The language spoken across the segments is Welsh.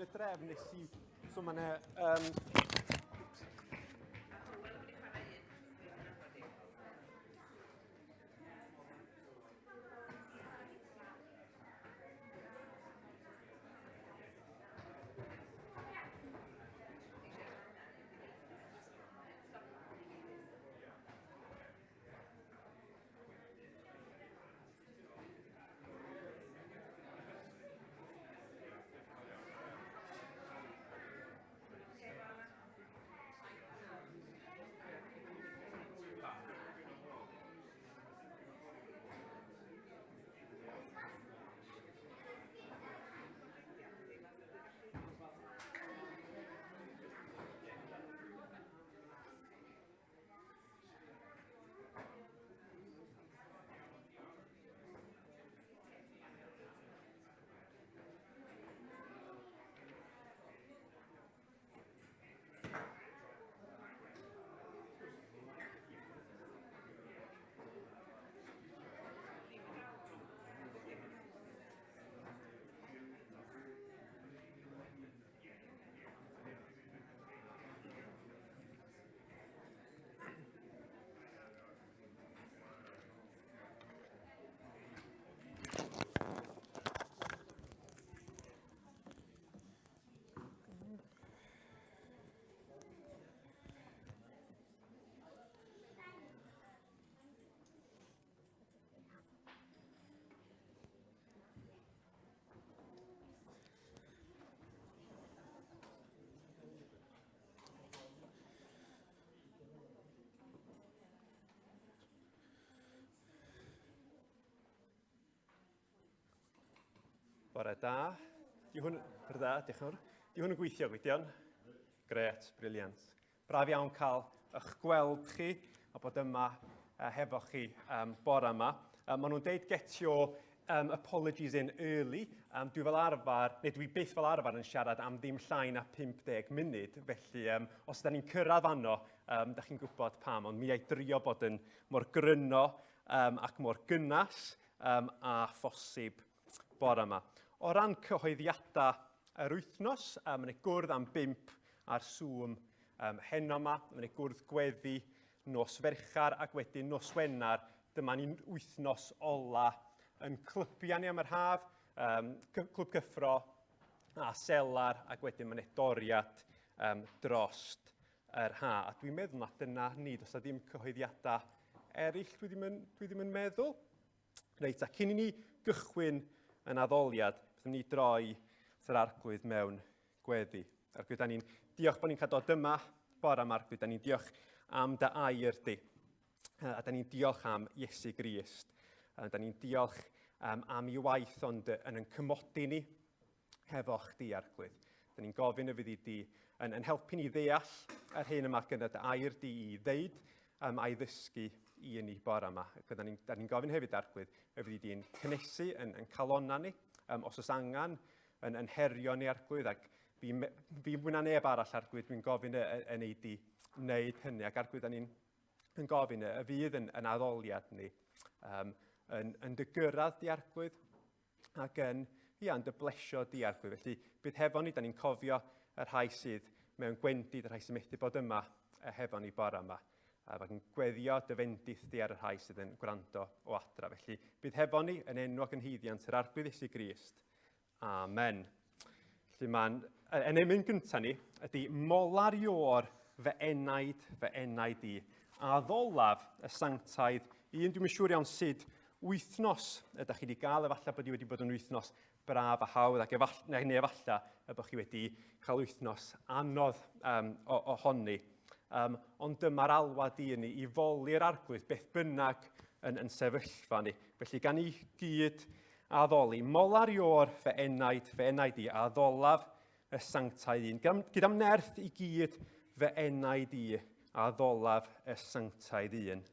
yn y drefn nes i... So mae yna... Um, Bore da. Di hwn, bore da, diolch yn fawr. Di hwn yn gweithio, Gwydion? Gret, briliant. Braf iawn cael eich gweld chi a bod yma hefo chi bore yma. Maen nhw'n deud get your apologies in early. Dwi fel arfer, neu dwi byth fel arfer yn siarad am ddim llai na 50 munud, felly os da ni'n cyrraedd anno, da chi'n gwybod pam, ond mi ai drio bod yn mor gryno ac mor gynnas a phosib bore yma. O ran cyhoeddiadau yr wythnos, mae'n ei gwrdd am bimp ar Zoom heno yma, mae'n ei gwrdd gweddi nos Fercher ac wedyn nos Wener, dyma ni'n wythnos ola yn clybiau ni am yr haf, Clwb Cyffro a Selar, ac wedyn mae'n doriad drost yr ha. A dwi'n meddwl na dyna ni, does na ddim cyhoeddiadau eraill dwi ddim yn, dwi ddim yn meddwl. Reit, a cyn i ni gychwyn yn addoliad, byddwn ni droi at yr arglwydd mewn gweddi. Arglwydd, da ni'n diolch bod ni'n cael dod yma bore yma, arglwydd, da ni'n diolch am dy air di. A da ni'n diolch am Iesu Grist. A da ni'n diolch am ei waith ond yn yn cymodi ni hefo chdi, Arglwydd. Da ni'n gofyn y fyddi di yn, yn helpu ni ddeall yr hyn yma gyda dy air di i ddeud a'i ddysgu i ni bore yma. Da ni'n ni gofyn hefyd, Arglwydd, y fyddi di'n cynnesu yn, yn calonna ni, os oes angen, yn, yn herio ni, Arglwydd, ac fi, fi fwy na neb arall, Arglwydd, dwi'n gofyn y, y, yn ei di wneud hynny, ac Arglwydd, da ni'n yn gofyn y, y fydd yn, yn addoliad ni, yn, yn dy gyrraedd di, Arglwydd, ac yn, ia, yn dy blesio di, Arglwydd. Felly, bydd hefo ni, da ni'n cofio y rhai sydd mewn gwendid, y rhai sy'n methu bod yma hefo ni bore yma. A ac yn gweddio dy fendith di ar y rhai sydd yn gwrando o adra. Felly, bydd hefo ni yn enw ac yn haeddiant yr Arglwydd Iesu Grist. Amen. Felly mae'n, yn emyn gyntaf ni, ydy molar ior fy enaid, fy enaid i. A ddolaf y sanctaidd, un dwi'n siŵr iawn sut wythnos ydych chi wedi gael, efallai bod hi wedi bod yn wythnos braf a hawdd, ac efallai, neu efallai y bod chi wedi cael wythnos anodd ohoni. Ond dyma'r alwad i ni i foli'r arglwydd beth bynnag yn, yn sefyllfa ni. Felly gan i gyd addoli, molar ior fy enaid, fy enaid i, addolaf y sanctaidd un. Gyda'm nerth i gyd fy enaid i, addolaf y sanctaidd un.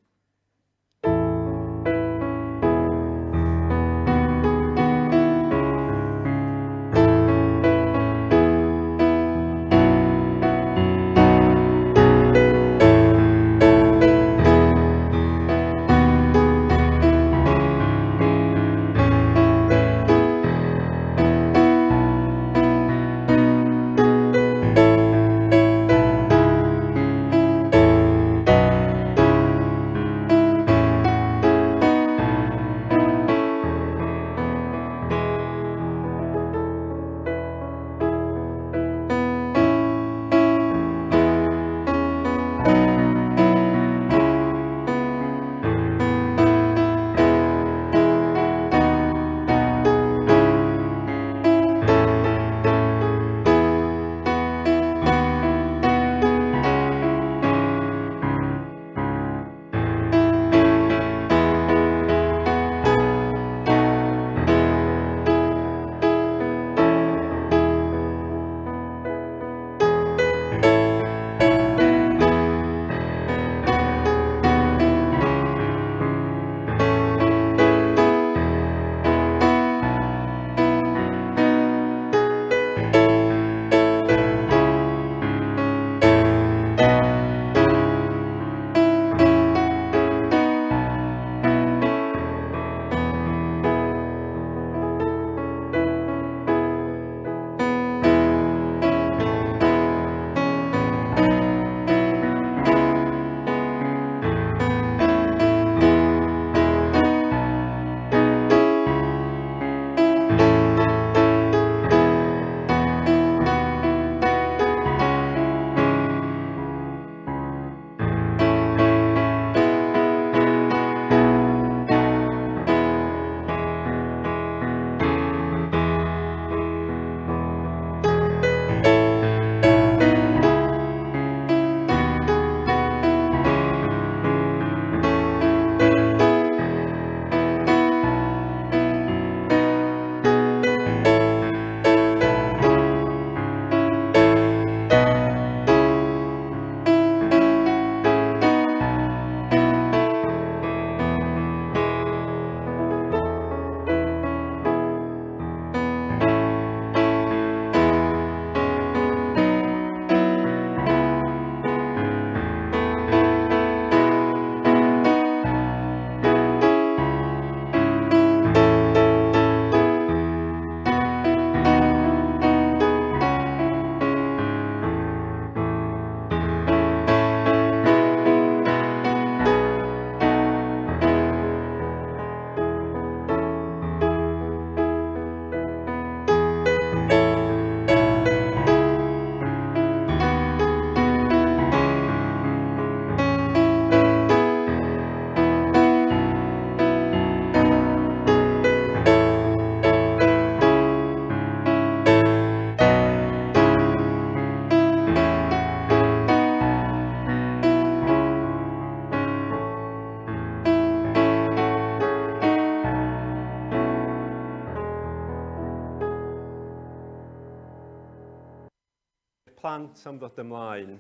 plant am ddod ymlaen.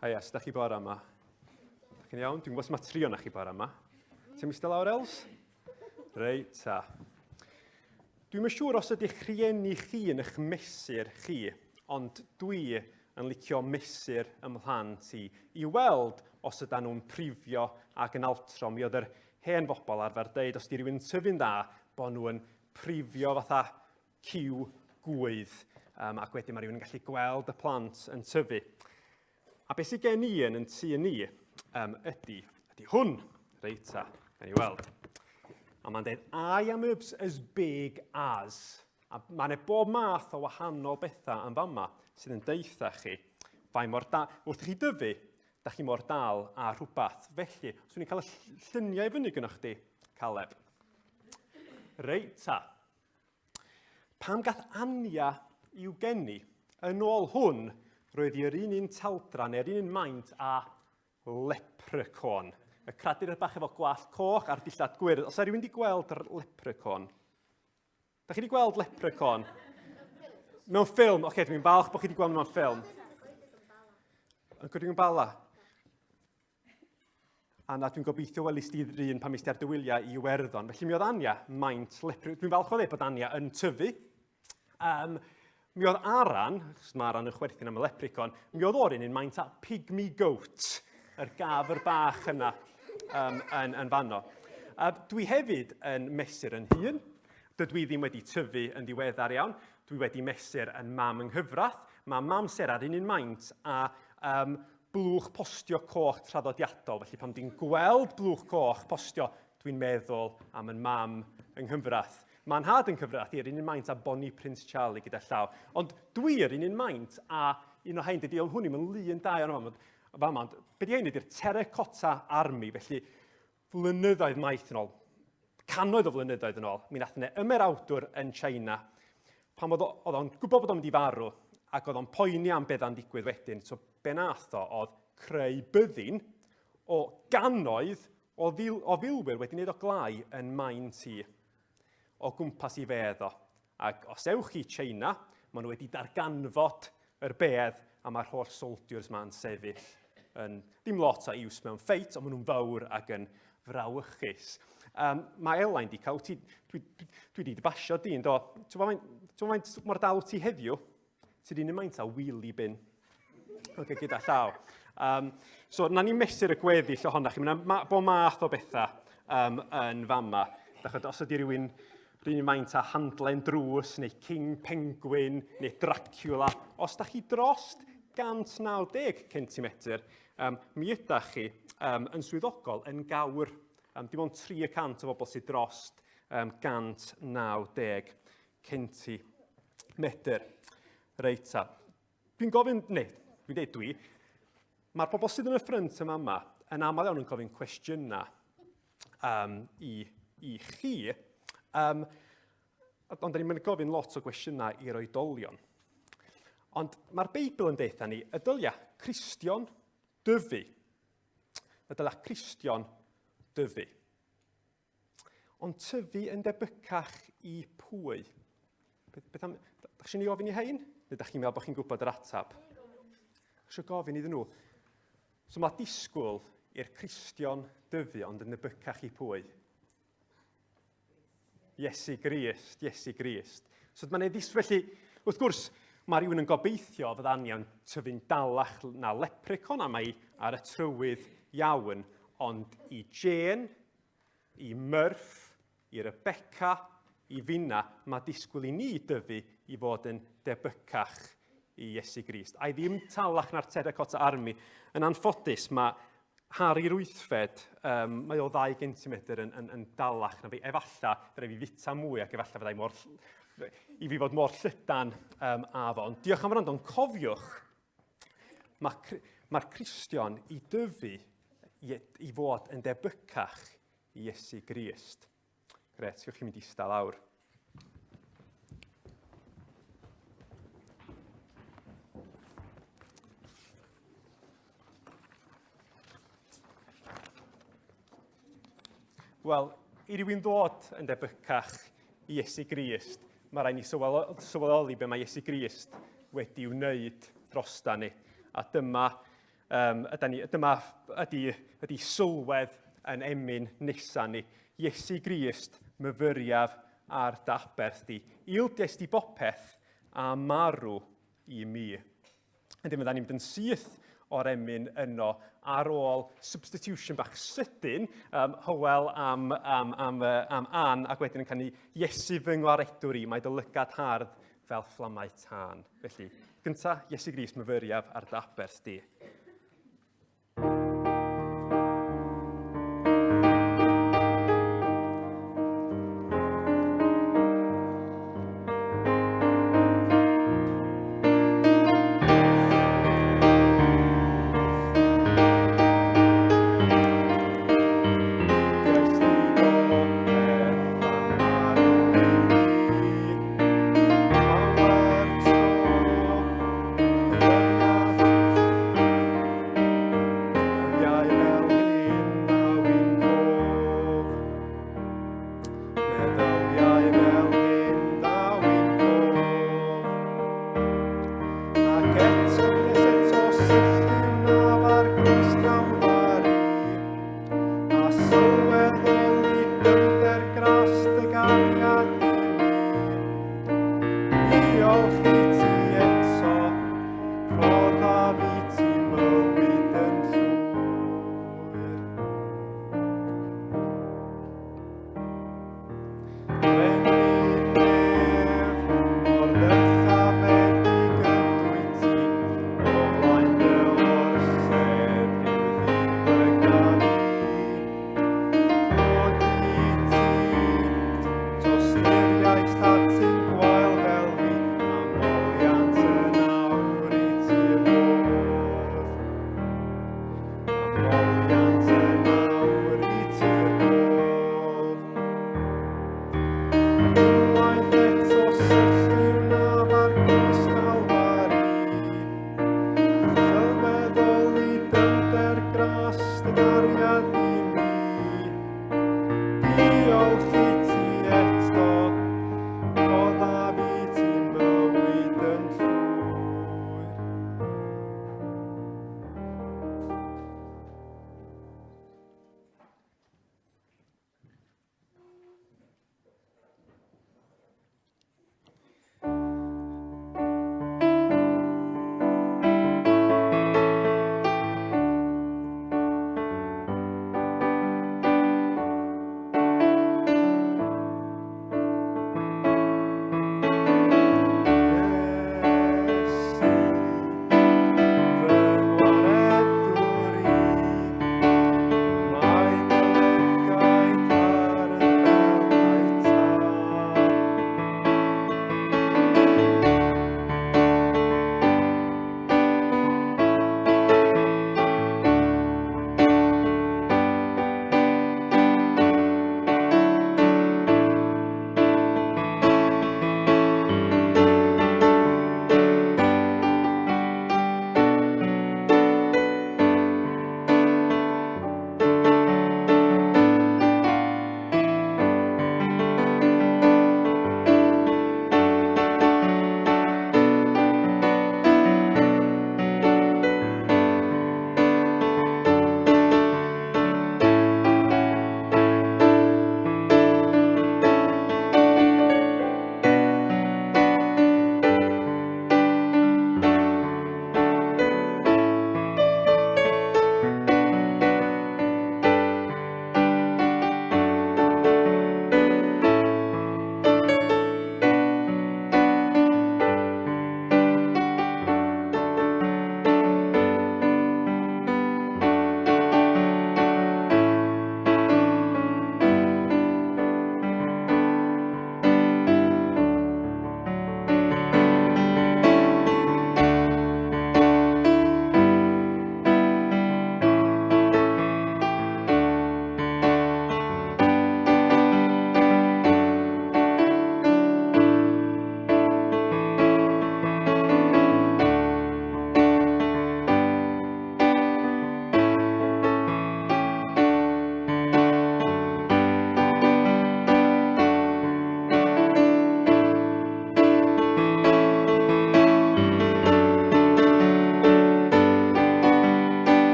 Haia, sut ydych chi bore yma? Ydych chi'n iawn? Dwi'n gwybod sut mae trio na chi bore yma. Ti'n mynd lawr, Els? Reit, ta. Dwi'm yn siŵr os ydych rhieni chi yn eich mesur chi, ond dwi yn licio mesur ym mhlant i, i weld os ydan nhw'n prifio ac yn altro. Mi oedd yr hen bobl arfer deud os di rhywun yn tyfu'n dda, bod nhw yn prifio fatha cyw gwydd, um, ac wedyn mae rhywun yn gallu gweld y plant yn tyfu. A beth sydd gen i yn yn tŷ ni um, ydy, ydy hwn. Reit ta, gan i weld. A mae'n dweud, I am as big as. A mae'n e bob math o wahanol bethau yn fama sydd yn deutha chi. Fai mor da, wrth i chi dyfu, da chi mor dal a rhywbeth. Felly, os i'n cael y lluniau i fyny gynnwch chdi, Caleb. Reit ta. Pam gath Anya i'w geni? Yn ôl hwn, roedd hi yr un un taldra neu'r un un maint a leprechaun. Y cradur bach efo gwallt coch a'r dillad gwyrdd. Os yw rhywun wedi gweld yr leprechaun? Da chi wedi gweld leprechaun? Mewn ffilm. Oce, okay, dwi'n falch bod chi wedi gweld mewn ffilm. Yn Gwrdd yn Bala. A na, dwi'n gobeithio welis di ddyn pan mis ar dy wyliau i Iwerddon. Felly mi oedd Anya maint lepri. Dwi'n falch o ddeud bod Anya yn tyfu. Um, mi oedd Aran, achos mae Aran yn chwerthin am y leprechaun, mi oedd o'r un un maint a pygmy goat, yr gafr bach yna um, yn, yn fanno. Uh, dwi hefyd yn mesur yn hun. Dydw i ddim wedi tyfu yn ddiweddar iawn. Dwi wedi mesur yn mam yng nghyfraith. Mae mam Sera'r un un maint a um, blwch postio coch traddodiadol, felly pan dwi'n gweld blwch coch postio, dwi'n meddwl am yn mam yng Nghyfrath. Mae'n nhad yn cyfrath i'r un un maint a Bonnie Prince Charlie gyda llaw. Ond dwi yr un un maint a un o hein, dydy hwn i'm yn lun da iawn fama, fama, ond be di hein ydy'r Terracotta Army, felly flynyddoedd maith yn ôl, cannoedd o flynyddoedd yn ôl, mi nath yna ymerawdwr yn China, pan oedd o'n gwybod bod o'n mynd i farw, ac oedd o'n poeni am beth a'n digwydd wedyn, so be nath o oedd creu byddin o gannoedd o, fil, o filwyr wedi wneud o glai yn maen tŷ o gwmpas i fedd o. Ac os ewch i China, maen nhw wedi darganfod yr bedd a mae'r holl soldiers ma'n sefyll yn ddim lot o iws mewn ffeit, ond maen nhw'n fawr ac yn frawychus. Um, mae Elain di cael, ti, dwi, dwi, dwi di basio di, yn do. Ti'n faint mor dal ti heddiw? Ti'n un maint a wheelie bin. Ok, gyda llaw. Um, so, na ni mesur y gweddill ohonoch chi. Mae'n ma, bo math o bethau um, yn fama. Dachod, os ydy rhywun rhywun maint a handlen drws, neu King Penguin, neu Dracula, os da chi drost 190 cm, um, mi ydach chi um, yn swyddogol yn gawr. Um, dim ond 300 o bobl sydd drost um, 190 centimetr. Reit ta. Dwi'n gofyn, neu, dwi'n dweud dwi, mae'r pobl sydd yn y ffrynt yma yma yn aml iawn yn gofyn cwestiynau um, i, i chi, um, ond da ni'n mynd gofyn lot o gwestiynau i'r oedolion. Ond mae'r Beibl yn deutha ni y dylia Cristion dyfu. Y dylia Cristion dyfu. Ond tyfu yn debycach i pwy? Beth, beth am... Dach chi'n ei ofyn i hein? Neu dach chi'n meddwl bod chi'n gwybod yr ateb? Dach chi'n gofyn iddyn nhw. So mae disgwyl i'r Cristion dyfu ond yn debycach i pwy? Iesu Grist, Iesu Grist. So mae'n ei ddisgwyl, felly, wrth gwrs, mae rhywun yn gobeithio fod Anian tyfu'n dalach na leprechaun a mae ar y trywydd iawn, ond i Jane, i Murph, i Rebecca, i finna, mae disgwyl i ni dyfu i fod yn debycach i Iesu Grist. A'i ddim talach na'r Terracotta Army. Yn anffodus, mae Harry'r wythfed, um, mae o ddau gentimetr yn, yn, yn dalach na fi. Efalla, fe fi fita mwy ac efalla fyddai mor, i fi fod mor llydan um, a fo. Ond diolch am wrando, ond cofiwch, Mae'r mae Cristion i dyfu i, i fod yn debycach i Iesu Grist. Gret, gewch chi mynd ista lawr. Wel, i rywun ddod yn debycach i Iesu Grist, mae rhaid ni sylweddoli be mae Iesu Grist wedi wneud drosta ni. A dyma, um, yda ni, dyma ydy, ydy sylwedd yn emyn nesa ni. Iesu Grist, myfyriaf ar d'aberth di. Ildiais di bopeth a marw i mi. Wedyn fydda ni'n mynd yn syth o'r emyn yno ar ôl substitution bach sydyn, um, Hywel am, am, am, am Ann, ac wedyn yn canu Iesu fy ngwaredwr i, mae dy lygad hardd fel fflamau tân. Felly, gynta, Iesu Grist myfyriaf ar dy aberth di.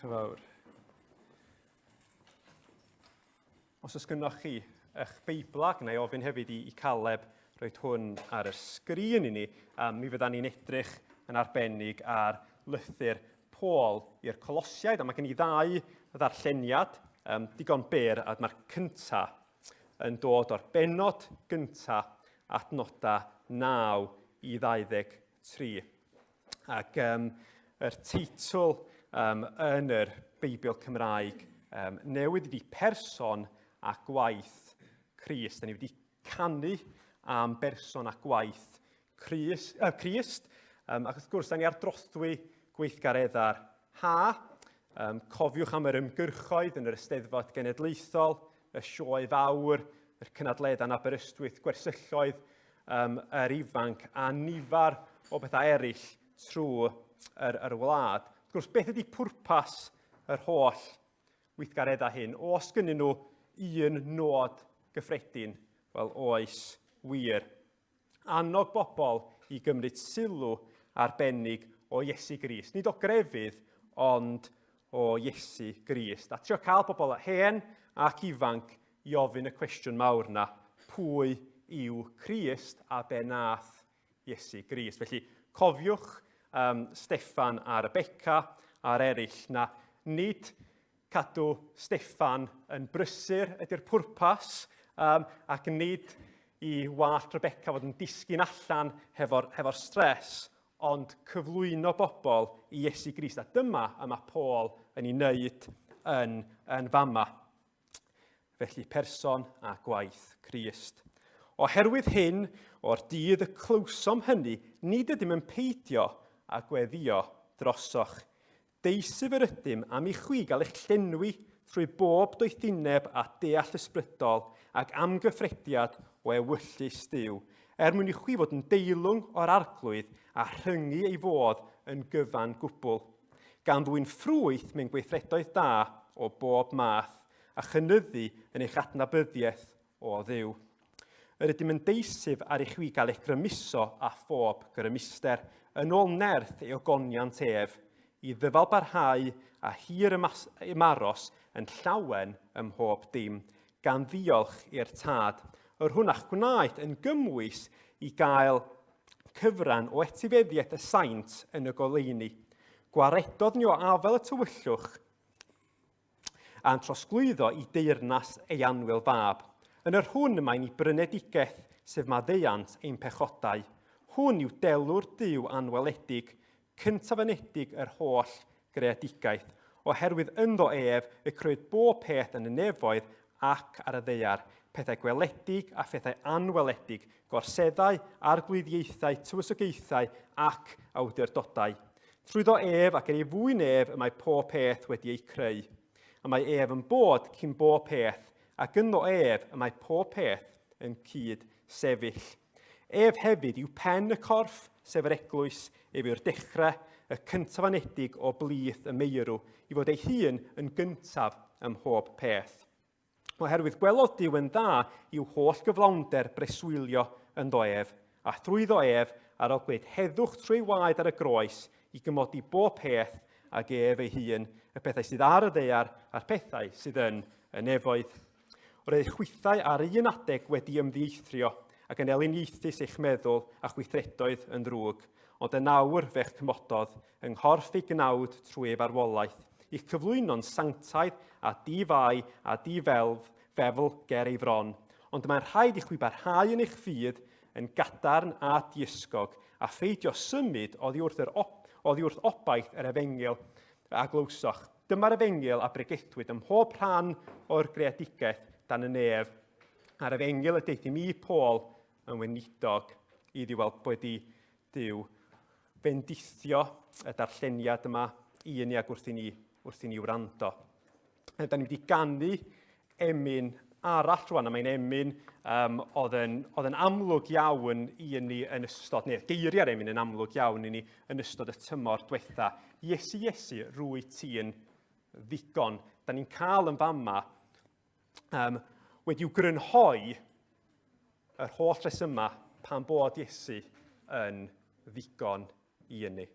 Diolch yn fawr. Os oes gynnoch chi eich Beibla, gwna i ofyn hefyd i, i Caleb roed hwn ar y sgrin i ni. Um, mi fydda ni'n edrych yn arbennig ar lythyr Paul i'r Colosiaid, a mae gen i ddau ddarlleniad um, digon byr, a mae'r cynta yn dod o'r benod gynta adnoda 9 i 23. Ac um, yr teitl um, yn yr Beibl Cymraeg um, newydd ydi Person a Gwaith Crist. Da ni wedi canu am berson a gwaith Crist, Crist. Um, ac wrth gwrs, da ni ar drothwy gweithgareddau'r ha. Um, cofiwch am yr ymgyrchoedd yn yr Eisteddfod Genedlaethol, y sioe fawr, yr cynadleddau yn Aberystwyth, gwersylloedd um, yr ifanc a nifer o bethau eraill trwy yr, yr wlad. Wrth gwrs, beth ydy pwrpas yr holl weithgareddau hyn? Oes gynnyn nhw un nod gyffredin? Wel, oes wir. Annog bobl i gymryd sylw arbennig o Iesu Grist. Nid o grefydd, ond o Iesu Grist. A trio cael bobl hen ac ifanc i ofyn y cwestiwn mawr na, pwy yw Crist a be nath Iesu Grist? Felly, cofiwch um, Steffan a Rebecca a'r eraill na nid cadw Steffan yn brysur ydy'r pwrpas um, ac nid i wallt Rebecca fod yn disgyn allan hefo'r hefo stres, ond cyflwyno bobl i Iesu Grist. A dyma y mae Paul yn ei wneud yn, yn fama. Felly person a gwaith Crist. Oherwydd hyn, o'r dydd y clywsom hynny, nid ydym yn peidio â gweddïo drosoch. Deisyf yr ydym am i chwi gael eich llenwi trwy bob doethineb a deall ysbrydol ac amgyffrediad o ewyllys Duw, er mwyn i chwi fod yn deilwng o'r Arglwydd a rhyngu ei fodd yn gyfan gwbl, gan ddwyn ffrwyth mewn gweithredoedd da o bob math, a chynyddu yn eich adnabyddiaeth o Dduw. Yr ydym yn deisyf ar i chwi gael eich grymuso â phob grymuster, yn ôl nerth ei ogoniant ef, i ddyfal barhau a hir ymaros yn llawen ym mhob dim, gan ddiolch i'r Tad, yr hwn a'ch gwnaeth yn gymwys i gael cyfran o etifeddiaeth y saint yn y goleuni. Gwaredodd ni o afael y tywyllwch a'n trosglwyddo i deyrnas ei annwyl fab, yn yr hwn y mae'n i brynedigaeth, sef maddeuant ein pechodau. Hwn yw delw'r Duw anweledig, cyntaf-anedig yr holl greadigaeth, oherwydd ynddo ef y crëwyd bob peth yn y nefoedd ac ar y ddaear, pethau gweledig a phethau anweledig, gorseddau, arglwyddiaethau, tywysogaethau ac awdurdodau. Trwyddo ef ac er ei fwyn ef y mae pob peth wedi eu creu. Y mae ef yn bod cyn bob peth, ac ynddo ef y mae pob peth yn cyd sefyll. Ef hefyd yw pen y corff, sef yr eglwys, ef yw'r dechrau, y cyntaf anedig o blith y meirw, i fod ei hun yn gyntaf ym mhob peth. Oherwydd gwelodd Duw yn dda i'w holl gyflawnder breswylio ynddo ef, a thrwyddo ef, ar ôl gwneud heddwch trwy ei waed ar y groes, i gymodi bob peth ag ef ei hun, y pethau sydd ar y ddaear a'r pethau sydd yn y nefoedd. Roedd eich chwithau ar un adeg wedi ymddieithrio ac yn elyniaethus eich meddwl a'ch gweithredoedd yn ddrwg, ond yn awr fe'ch cymododd yng nghorff ei gnawd trwy ei farwolaeth, i'ch cyflwyno'n sanctaidd a di-fai a di-felf fefl ger ei fron. Ond mae'n rhaid i chwi barhau yn eich ffydd yn gadarn a diysgog, a pheidio symud oddi wrth, yr op, oddi wrth obaith yr efengyl a glywsoch. Dyma'r efengyl a bregethwyd ym mhob rhan o'r greadigaeth dan y nef, a'r efengyl y daeth i mi, Paul, yn weinidog iddi weld bod i Duw fendithio y darlleniad yma i ni ac wrth i ni, wrth i ni wrando. Da ni wedi ganu emyn arall rwan, a mae'n emyn um, oedd, yn, oedd yn amlwg iawn i ni yn ystod, neu geiriau'r emyn yn amlwg iawn i ni yn ystod y tymor diwetha. Iesu, Iesu, rwy ti'n ddigon. Da ni'n cael yn fama um, wedi'w grynhoi yr holl resymau pan bod Iesu yn ddigon i ni.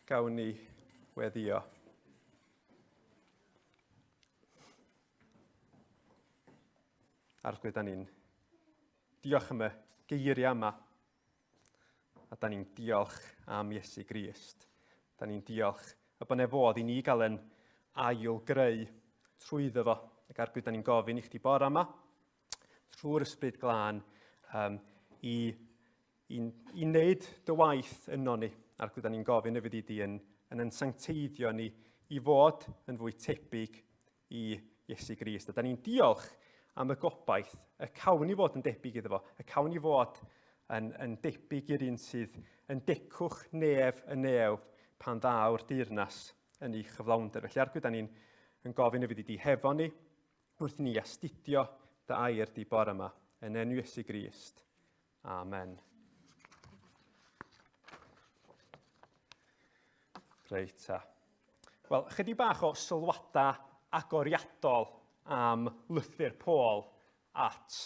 Gawn ni weddio. Arglwydd, da ni'n diolch am y geiriau yma. A da ni'n diolch am Iesu Grist. Da ni'n diolch y bod e fodd i ni gael yn ail greu trwyddo fo. Ac arglwydd, da ni'n gofyn i chdi bore yma, trwy'r ysbryd glân, um, i, i, i wneud dy waith yno ni. Arglwydd, da ni'n gofyn y fyddi di yn, yn, yn sancteiddio ni i fod yn fwy tebyg i Iesu Grist. A da ni'n diolch am y gobaith y cawn ni fod yn debyg iddo fo, y cawn ni fod yn, yn debyg i'r un sydd yn decwch nef y nef pan ddaw'r deyrnas yn ei chyflawnder. Felly arglwydd, da ni'n yn gofyn y fyddi di hefo ni wrth ni astudio dy air di bore yma, yn enw Iesu Grist. Amen. Reit ta. Wel, chydig bach o sylwadau agoriadol am lythyr Paul at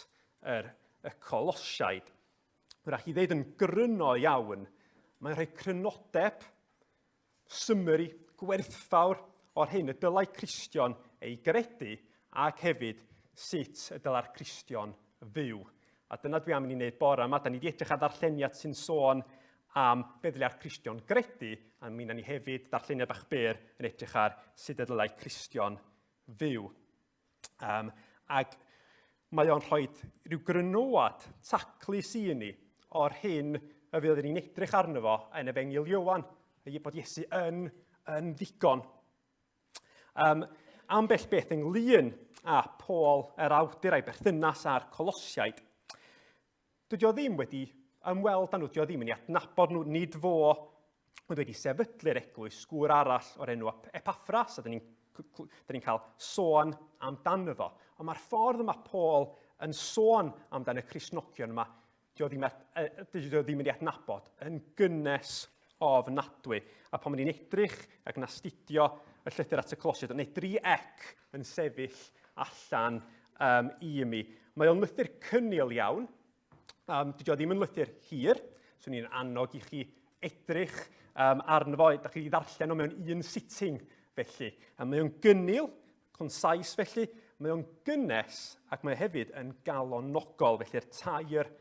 yr, y Colosiaid. Rhaid i ddeud yn gryno iawn, mae'n rhoi crynodeb summary gwerthfawr o'r hyn y dylai Cristion ei gredu ac hefyd sut y dylai'r Cristion fyw. A dyna dwi am i ni wneud bore yma. Da ni wedi edrych ar ddarlleniad sy'n sôn am be ddylai'r Cristion gredu, a mi wna ni hefyd darlleniad bach byr yn edrych ar sut y dylai Cristion fyw. Um, ac mae o'n rhoi rhyw grynoad taclus i ni o'r hyn y fydd ni'n edrych arno fo yn Efengyl Iowan, bod Iesu yn, yn ddigon. Um, ambell beth ynglyn â Paul yr awdur a'i berthynas â'r Colosiaid. Dydy o ddim wedi ymweld â nhw, dydy o ddim yn ei adnabod nhw, nid fo oedd wedi sefydlu'r eglwys, gŵr arall o'r enw Epaffras, a dyn ni'n ni cael sôn amdano fo. Ond mae'r ffordd yma Paul yn sôn amdan y Cristnogion yma, dydy o ddim, dydy o ddim yn ei adnabod, yn gynnes ofnadwy. A pan ni'n edrych ac yn astudio y llythyr at y Colosiaid, neu dri ec yn sefyll allan um, i mi. Mae o'n lythyr cynnil iawn. Um, dydy o ddim yn lythyr hir, so ni'n annog i chi edrych um, arno fo. Da chi ddarllen o mewn un sitting, felly. Um, mae o'n gynnil, concise felly, mae o'n gynnes ac mae hefyd yn galonogol, felly'r tair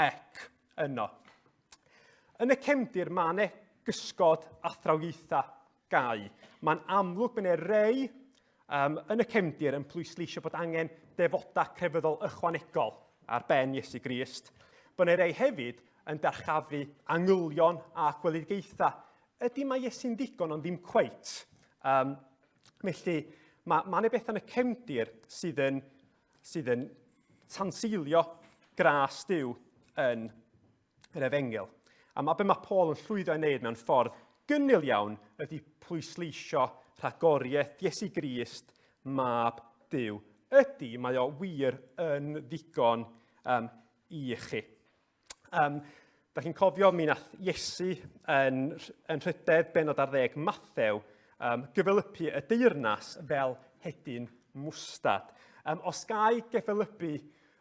ec yno. Yn y cefndir mae yna gysgod athrawiaethau gau. Mae'n amlwg bod yna rei um, yn y cefndir yn pwysleisio bod angen defodau crefyddol ychwanegol ar ben Iesu Grist. Bod yna rei hefyd yn darchafu angylion a gweledigaethau. Ydy mae Iesu'n ddigon ond ddim cweit. Um, felly, mae, mae yna bethau yn y cefndir sydd yn, sydd yn tanseilio gras Duw yn yr efengyl. A mae be mae Paul yn llwyddo ei wneud mewn ffordd gynnil iawn ydy pwysleisio rhagoriaeth Iesu Grist, mab Duw. Ydy, mae o wir yn ddigon um, i chi. Um, da chi'n cofio mi nath Iesu yn, yn rhydedd benod ar ddeg Mathew um, gyfelypu y deyrnas fel hedyn mwstad. Um, os gai gyfelypu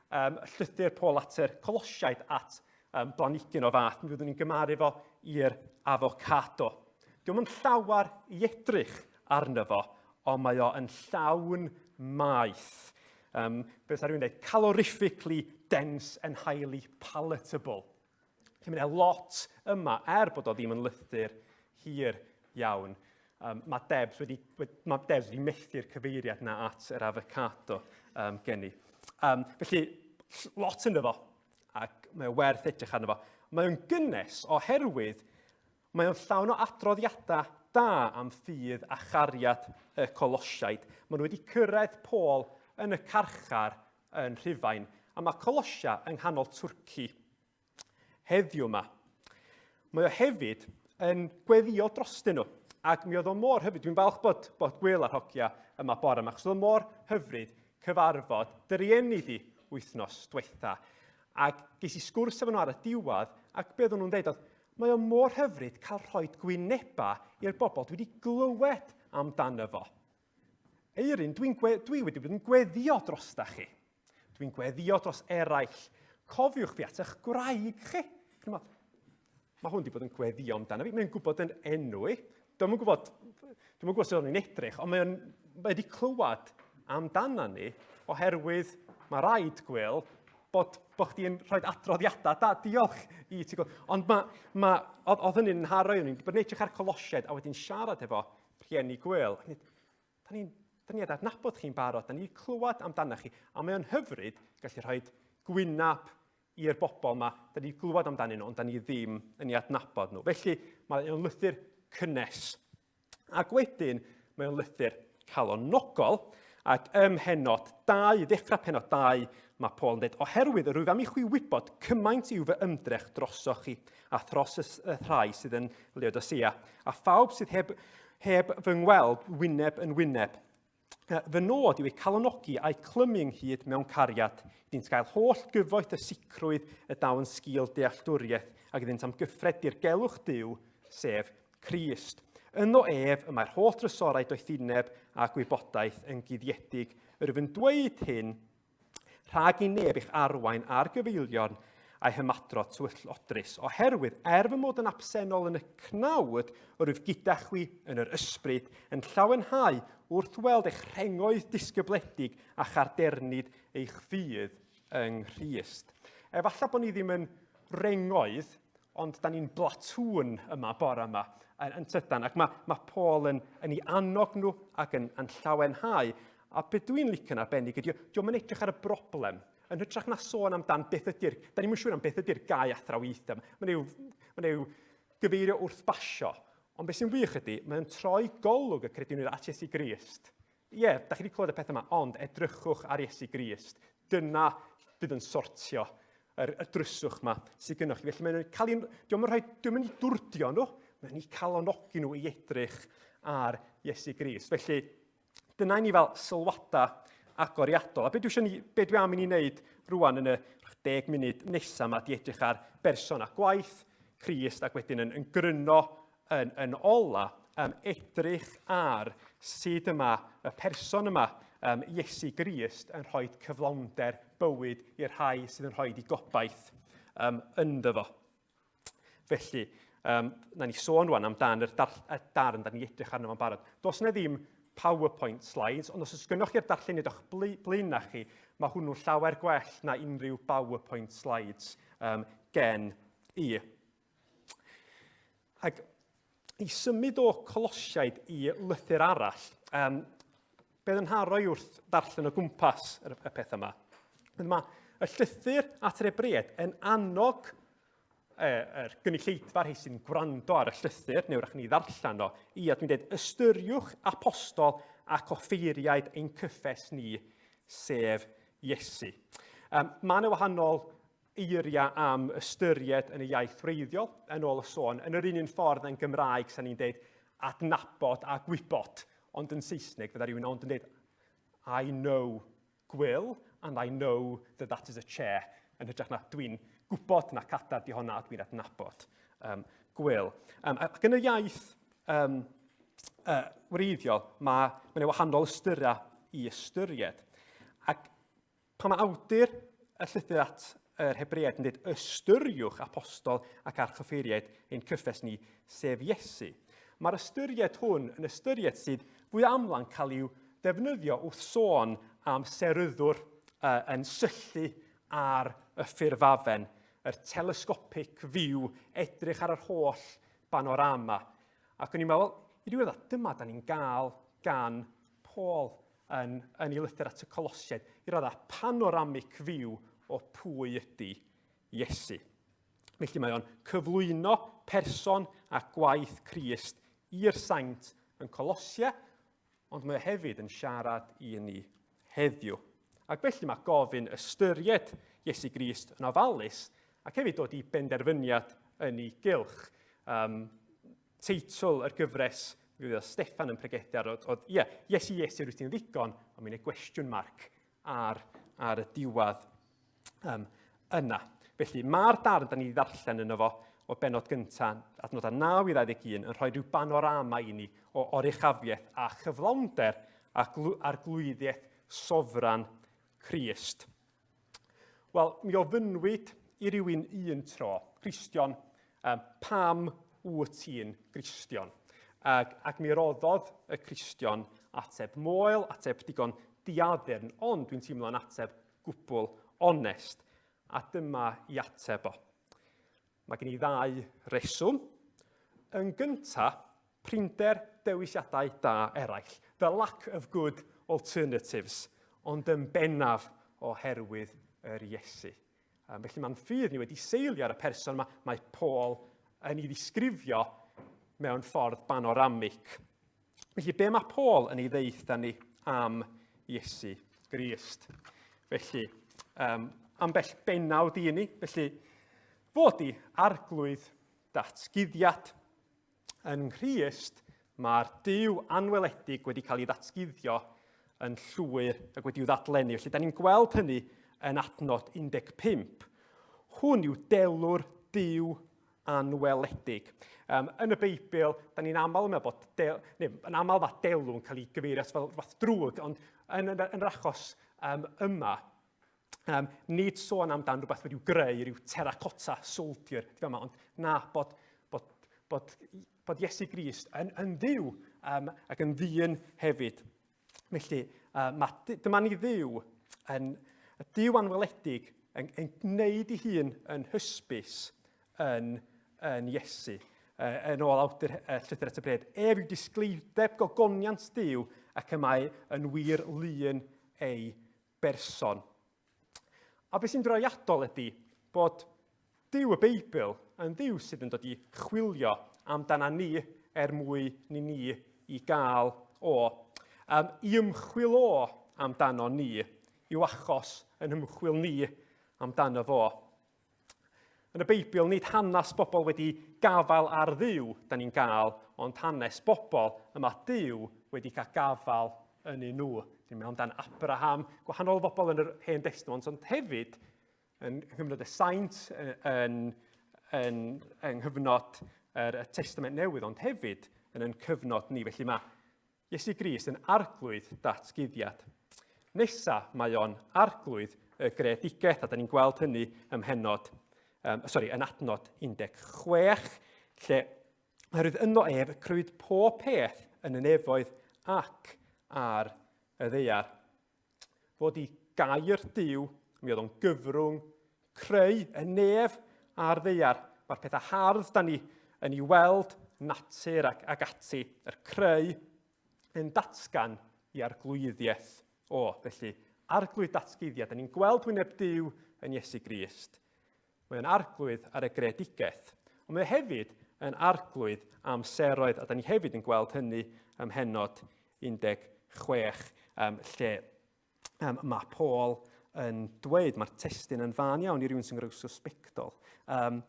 um, llythyr Paul at yr Colosiaid at um, blanhigyn o fath, mi fyddwn ni'n gymaru fo i'r avocado. Diolch yn llawer i edrych arno fo, ond mae o yn llawn maeth. Um, beth ar rhywun dweud, calorifically dense and highly palatable. Felly mae'n lot yma, er bod o ddim yn lythyr hir iawn. Um, mae Debs wedi, mae Debs wedi methu'r cyfeiriad na at yr avocado um, gen i. Um, felly, lot ynddo fo, ac mae o werth edrych arno fo. Mae o'n gynnes oherwydd mae o'n llawn o adroddiadau da am ffydd a chariad y Colosiaid. Maen nhw wedi cyrraedd Paul yn y carchar yn Rhufain, a mae Colosia yng nghanol Twrci heddiw yma. Mae o hefyd yn gweddio drostyn nhw. Ac mi oedd o mor hyfryd, dwi'n falch bod, bod Gwyl a'r hogia yma bore yma, achos oedd o mor hyfryd cyfarfod dy rieni di wythnos diwetha. Ac ges i sgwrs efo nhw ar y diwedd, ac be oedden nhw'n dweud oedd, mae o mor hyfryd cael rhoi gwyneba i'r bobl dwi wedi glywed amdano fo. Eirin, dwi'n dwi wedi bod yn gweddio drosta chi. Dwi'n gweddio dros eraill. Cofiwch fi at eich gwraig chi. Mae hwn wedi bod yn gweddio amdano fi. Mae'n gwybod yn enw i. Dwi'n yn gwybod, dwi'n yn gwybod sut o'n i'n edrych, ond mae o'n mae wedi clywed amdana ni oherwydd mae rhaid, Gwyl, bod, bod chdi'n rhoi adroddiadau da, diolch i ti. Ond mae, ma, oedd, oedd hynny'n nharo i, o'n i'n bod yn edrych ar Colosiaid a wedyn siarad efo rhieni Gwyl. Da ni'n da ni adnabod chi'n barod, da ni wedi clywed amdanoch chi, a mae o'n hyfryd gallu rhoi gwynab i'r bobl yma, da ni wedi glywed amdanyn nhw, ond da ni ddim yn ei adnabod nhw. Felly, mae o'n lythyr cynnes. Ac wedyn, mae o'n lythyr calonogol, ac ym mhenod 2, i ddechrau penod 2, mae Paul yn dweud, oherwydd yr wyf am i chwi wybod cymaint yw fy ymdrech drosoch chi, a thros y, y rhai sydd yn Laodicea, a phawb sydd heb, heb fy ngweld wyneb yn wyneb. Fy nod yw eu calonogi a'u clymu ynghyd mewn cariad, iddynt gael holl gyfoeth y sicrwydd y daw yn sgil dealltwriaeth ac iddynt amgyffred dirgelwch Duw, sef Crist. Ynddo ef y mae'r holl drysorau doethineb a gwybodaeth yn guddiedig. Yr wyf yn dweud hyn Rhag i neb eich arwain ar gyfeiliorn a'i hymadrodd twyllodrus, oherwydd er fy mod yn absennol yn y cnawd, yr wyf gyda chwi yn yr ysbryd, yn llawenhau wrth weld eich rhengoedd disgybledig a chardernid eich ffydd yng Nghrist. Efallai bod ni ddim yn rengoedd, ond da ni'n blatŵn yma bore yma yn, yn tydan, ac mae, mae Paul yn, yn ei annog nhw ac yn, yn llawenhau. A beth dwi'n licio'n arbennig ydy, diolch yn edrych ar y broblem, yn hytrach na sôn amdan beth ydy'r, da ni'n siŵr am beth ydy'r gau athrawiaethau. Mae'n yw, mae'n yw gyfeirio wrth basio, ond beth sy'n wych ydy, mae'n troi golwg y credinwyr at Iesu Grist. Ie, yeah, da chi wedi clywed y peth yma, ond edrychwch ar Iesu Grist. Dyna fydd yn sortio yr, y dryswch yma sydd gynnwch chi. Felly mae'n cael ei... Diolch yn rhoi... Diolch yn ei dwrdio nhw, mae'n ei calonogi nhw i edrych ar Iesu Grist. Felly, dyna i ni fel sylwadau agoriadol. A be dwi, eisiau ni, be dwi am i ni wneud rwan yn y 10 munud nesaf yma, di edrych ar berson a gwaith Crist ac wedyn yn, yn gryno yn, yn ola, um, edrych ar sut yma y person yma, um, Iesu Grist, yn rhoi cyflawnder bywyd i'r rhai sydd yn rhoi i gobaith um, ynddo fo. Felly, um, na ni sôn rwan amdan yr dar, y darn da ni edrych arno fo'n barod. Does yna ddim PowerPoint slides, ond os oes gynnwch chi'r darlleniad o'ch blaenau chi, mae hwnnw llawer gwell na unrhyw PowerPoint slides um, gen i. Ac i symud o Colosiaid i lythyr arall, um, beth yn haroi wrth ddarllen o gwmpas y, y peth yma? Mae y llythyr at yr Hebreaid yn annog e, yr gynulleidfa rhai sy'n gwrando ar y llythyr, neu wrach ni ddarllen o, i, a dwi'n dweud, ystyriwch apostol ac offeiriaid ein cyffes ni, sef Iesu. Um, mae yna wahanol eiriau am ystyried yn y iaith wreiddiol, yn ôl y sôn. Yn yr un un ffordd yn Gymraeg, sa'n ni'n deud adnabod a gwybod, ond yn Saesneg fydda rhywun ond yn deud I know Gwil and I know that that is a chair, yn hytrach na dwi'n gwybod na cadair di honna a dwi'n adnabod um, Gwil. Um, ac yn y iaith um, uh, wreiddiol, mae, mae wahanol ystyrau i ystyried. Ac Pan mae awdur y llythyr at yr Hebreaid yn dweud ystyriwch apostol ac archoffeiriaid ein cyffes ni, sef Iesu. Mae'r ystyried hwn yn ystyried sydd fwy aml yn cael i'w ddefnyddio wrth sôn am seryddwr uh, yn syllu ar y ffurfafen, yr telescopic view, edrych ar yr holl banorama. Ac o'n i'n meddwl, i ryw raddau, dyma da ni'n gael gan Paul yn, yn ei lythyr at y Colosiaid, i raddau panoramic view o pwy ydy Iesu. Felly mae o'n cyflwyno person a gwaith Crist i'r saint yn Colosia, ond mae o hefyd yn siarad i ni heddiw. Ac felly mae gofyn ystyried Iesu Grist yn ofalus ac hefyd dod i benderfyniad yn ei gylch. Um, teitl yr gyfres mi oedd Steffan yn pregethu ar, oedd, oedd ie, yeah, Iesu, Iesu, rwyt ti'n ddigon, ond mae'n gwestiwn marc ar, ar y diwedd um, yna. Felly, mae'r darn da ni ddarllen yno fo o benod gyntaf, adnodau 9 i 21, yn rhoi rhyw banorama i ni o oruchafiaeth a chyflawnder a arglwyddiaeth sofran Crist. Wel, mi ofynnwyd i rywun un tro, Cristion, um, pam wyt ti'n Gristion? Ac, ac mi roddodd y Cristion ateb moel, ateb digon diaddurn, ond dwi'n teimlo'n ateb gwbl onest. A dyma i ateb o. Mae gen i ddau reswm. Yn gyntaf, prinder dewisiadau da eraill. The lack of good alternatives. Ond yn bennaf oherwydd yr Iesu. Felly mae'n ffydd ni wedi seilio ar y person yma mae Paul yn ei ddisgrifio mewn ffordd banoramig. Felly be mae Paul yn ei ddeutha ni am Iesu Grist? Felly, um, ambell benawd i ni. Felly, fod i arglwydd datguddiad. Yn Nghrist, mae'r Duw anweledig wedi cael ei ddatguddio yn llwyr ac wedi'w ddadlennu. Felly, da ni'n gweld hynny yn adnod 15. Hwn yw delw'r Duw anweledig. Um, yn y Beibl, da ni'n aml yn meddwl bod, del, neu, yn aml mae delw yn cael ei gyfeirio at fel rhywbeth drwg, ond yn, yn, yn yr achos um, yma, Um, nid sôn amdan rhywbeth wedi'w greu, rhyw terracotta soldier, di yma, ond na, bod, bod, bod, bod Iesu Grist yn, yn ddiw um, ac yn ddyn hefyd. Felly, uh, mae, dyma ni ddiw, yn, y Duw anweledig yn, yn gwneud ei hun yn hysbys yn, yn Iesu. Uh, yn ôl awdur uh, llythyr at y bred, ef yw disgleirdeb gogoniant Duw ac y mae yn wir lun ei berson. A beth sy'n drawiadol ydy bod Duw y Beibl yn Dduw sydd yn dod i chwilio amdana ni er mwy ni ni i gael o. Um, I ymchwil o amdano ni yw achos yn ymchwil ni amdano fo. Yn y Beibl, nid hanes bobl wedi gafael ar Dduw da ni'n gael, ond hanes bobl y mae Duw wedi cael gafael yn nhw. Ni'n meddwl amdan Abraham, gwahanol bobl yn yr Hen Destament, ond hefyd yn nghyfnod y saint, yn, yn, yng nghyfnod yr, y Testament Newydd, ond hefyd yn ein cyfnod ni. Felly mae Iesu Grist yn arglwydd datguddiad. Nesa, mae o'n arglwydd y greadigaeth, a da ni'n gweld hynny ym mhennod, um, sorry, yn adnod 16, lle oherwydd yno ef y crëwyd pob peth yn y nefoedd ac ar y ddaear. Fod i gair Duw, mi oedd o'n gyfrwng creu y nef a'r ddaear. Mae'r pethau hardd da ni yn ei weld, natur ac, ac ati, yr creu yn datgan i arglwyddiaeth o. Felly, arglwydd datguddiad, da ni'n gweld wyneb Duw yn Iesu Grist. Mae o'n arglwydd ar y greadigaeth, ond mae o hefyd yn arglwydd amseroedd, a da ni hefyd yn gweld hynny ym mhennod 16, um, lle um, mae Paul yn dweud, mae'r testun yn fan iawn i rywun sy'n rhyw suspectol. Um,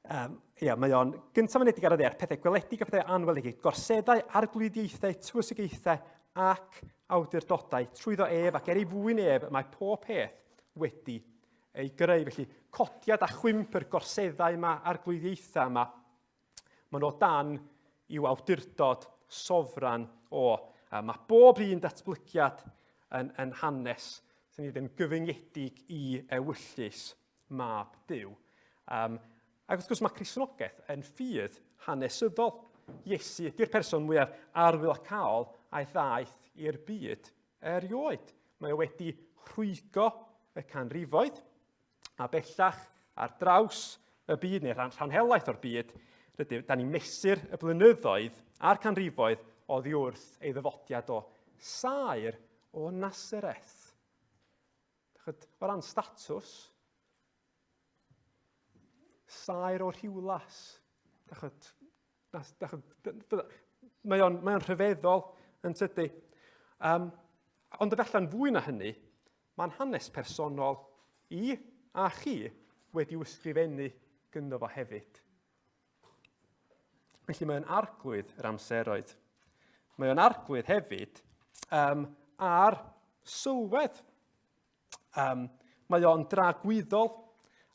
um, ia, mae o'n gyntaf mynedig ar y ddear, pethau gweledig a pethau anweledig, gorseddau, arglwyddiaethau, tywysogaethau ac awdurdodau, trwyddo ef ac er ei fwyn ef, mae pob peth wedi ei greu. Felly, codiad a chwymp yr gorseddau yma a'r glwyddiaethau yma, maen nhw o dan i'w awdurdod sofran o. A mae bob un datblygiad yn, yn hanes sy'n ei yn gyfyngedig i ewyllys mab Duw. Um, ac wrth gwrs mae Cristnogaeth yn ffydd hanesyddol. Iesu ydy'r person mwyaf arwyddocaol a'i ddaeth i'r byd erioed. Mae o wedi rhwygo y canrifoedd, a bellach ar draws y byd, neu rhan, rhan helaeth o'r byd, rydym, da ni'n mesur y blynyddoedd a'r canrifoedd oddi wrth ei ddyfodiad o saer o Nasareth. Chyd, o ran statws, saer o Rhiwlas. Chyd, mae o'n, mae o'n rhyfeddol yn tydi. Um, ond efallai'n fwy na hynny, mae'n hanes personol i a chi wedi'w ysgrifennu gynddo fo hefyd. Felly mae'n arglwydd yr amseroedd. Mae o'n arglwydd hefyd um, ar sylwedd. Um, mae o'n dragwyddol.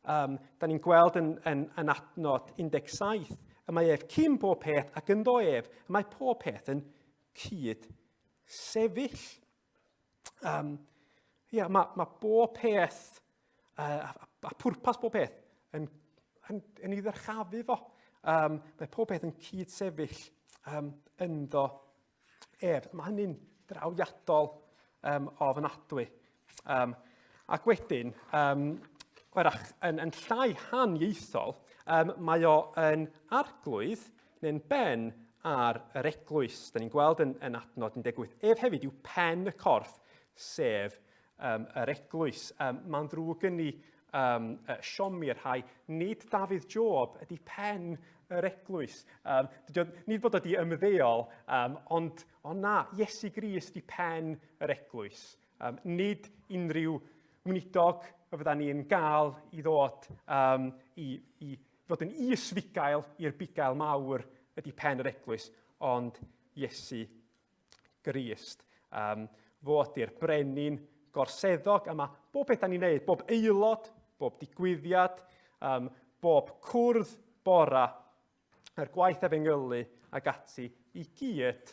Um, da ni'n gweld yn, yn, yn adnod 17, y mae ef cyn bob peth ac ynddo ef, y mae pob peth yn cyd sefyll. Um, ia, mae, mae bob peth, uh, a, a pwrpas bob peth yn, yn, yn ei ddyrchafu fo. Um, mae pob peth yn cyd sefyll. ynddo ef. Mae hynny'n drawiadol ofnadwy. Ac wedyn, wrach, yn llai haniaethol, mae o yn arglwydd neu'n ben ar yr eglwys. Da ni'n gweld yn adnod 18. Ef hefyd yw pen y corff, sef yr eglwys. Mae'n ddrwg yn ni siomi'r rhai. Nid Dafydd Job ydy pen yr eglwys. Dydy o, nid bod o di ymddeol, ond na, Iesu Grist ydy pen yr eglwys. Nid unrhyw weinidog y fydda ni'n gael i ddod i fod yn is-fugail i'r bugail mawr ydy pen yr eglwys, ond Iesu Grist. Fo ydy'r brenin gorseddog, a mae bob peth da ni'n neud, bob aelod, bob digwyddiad, bob cwrdd bora, yr gwaith efengylu ac ati, i gyd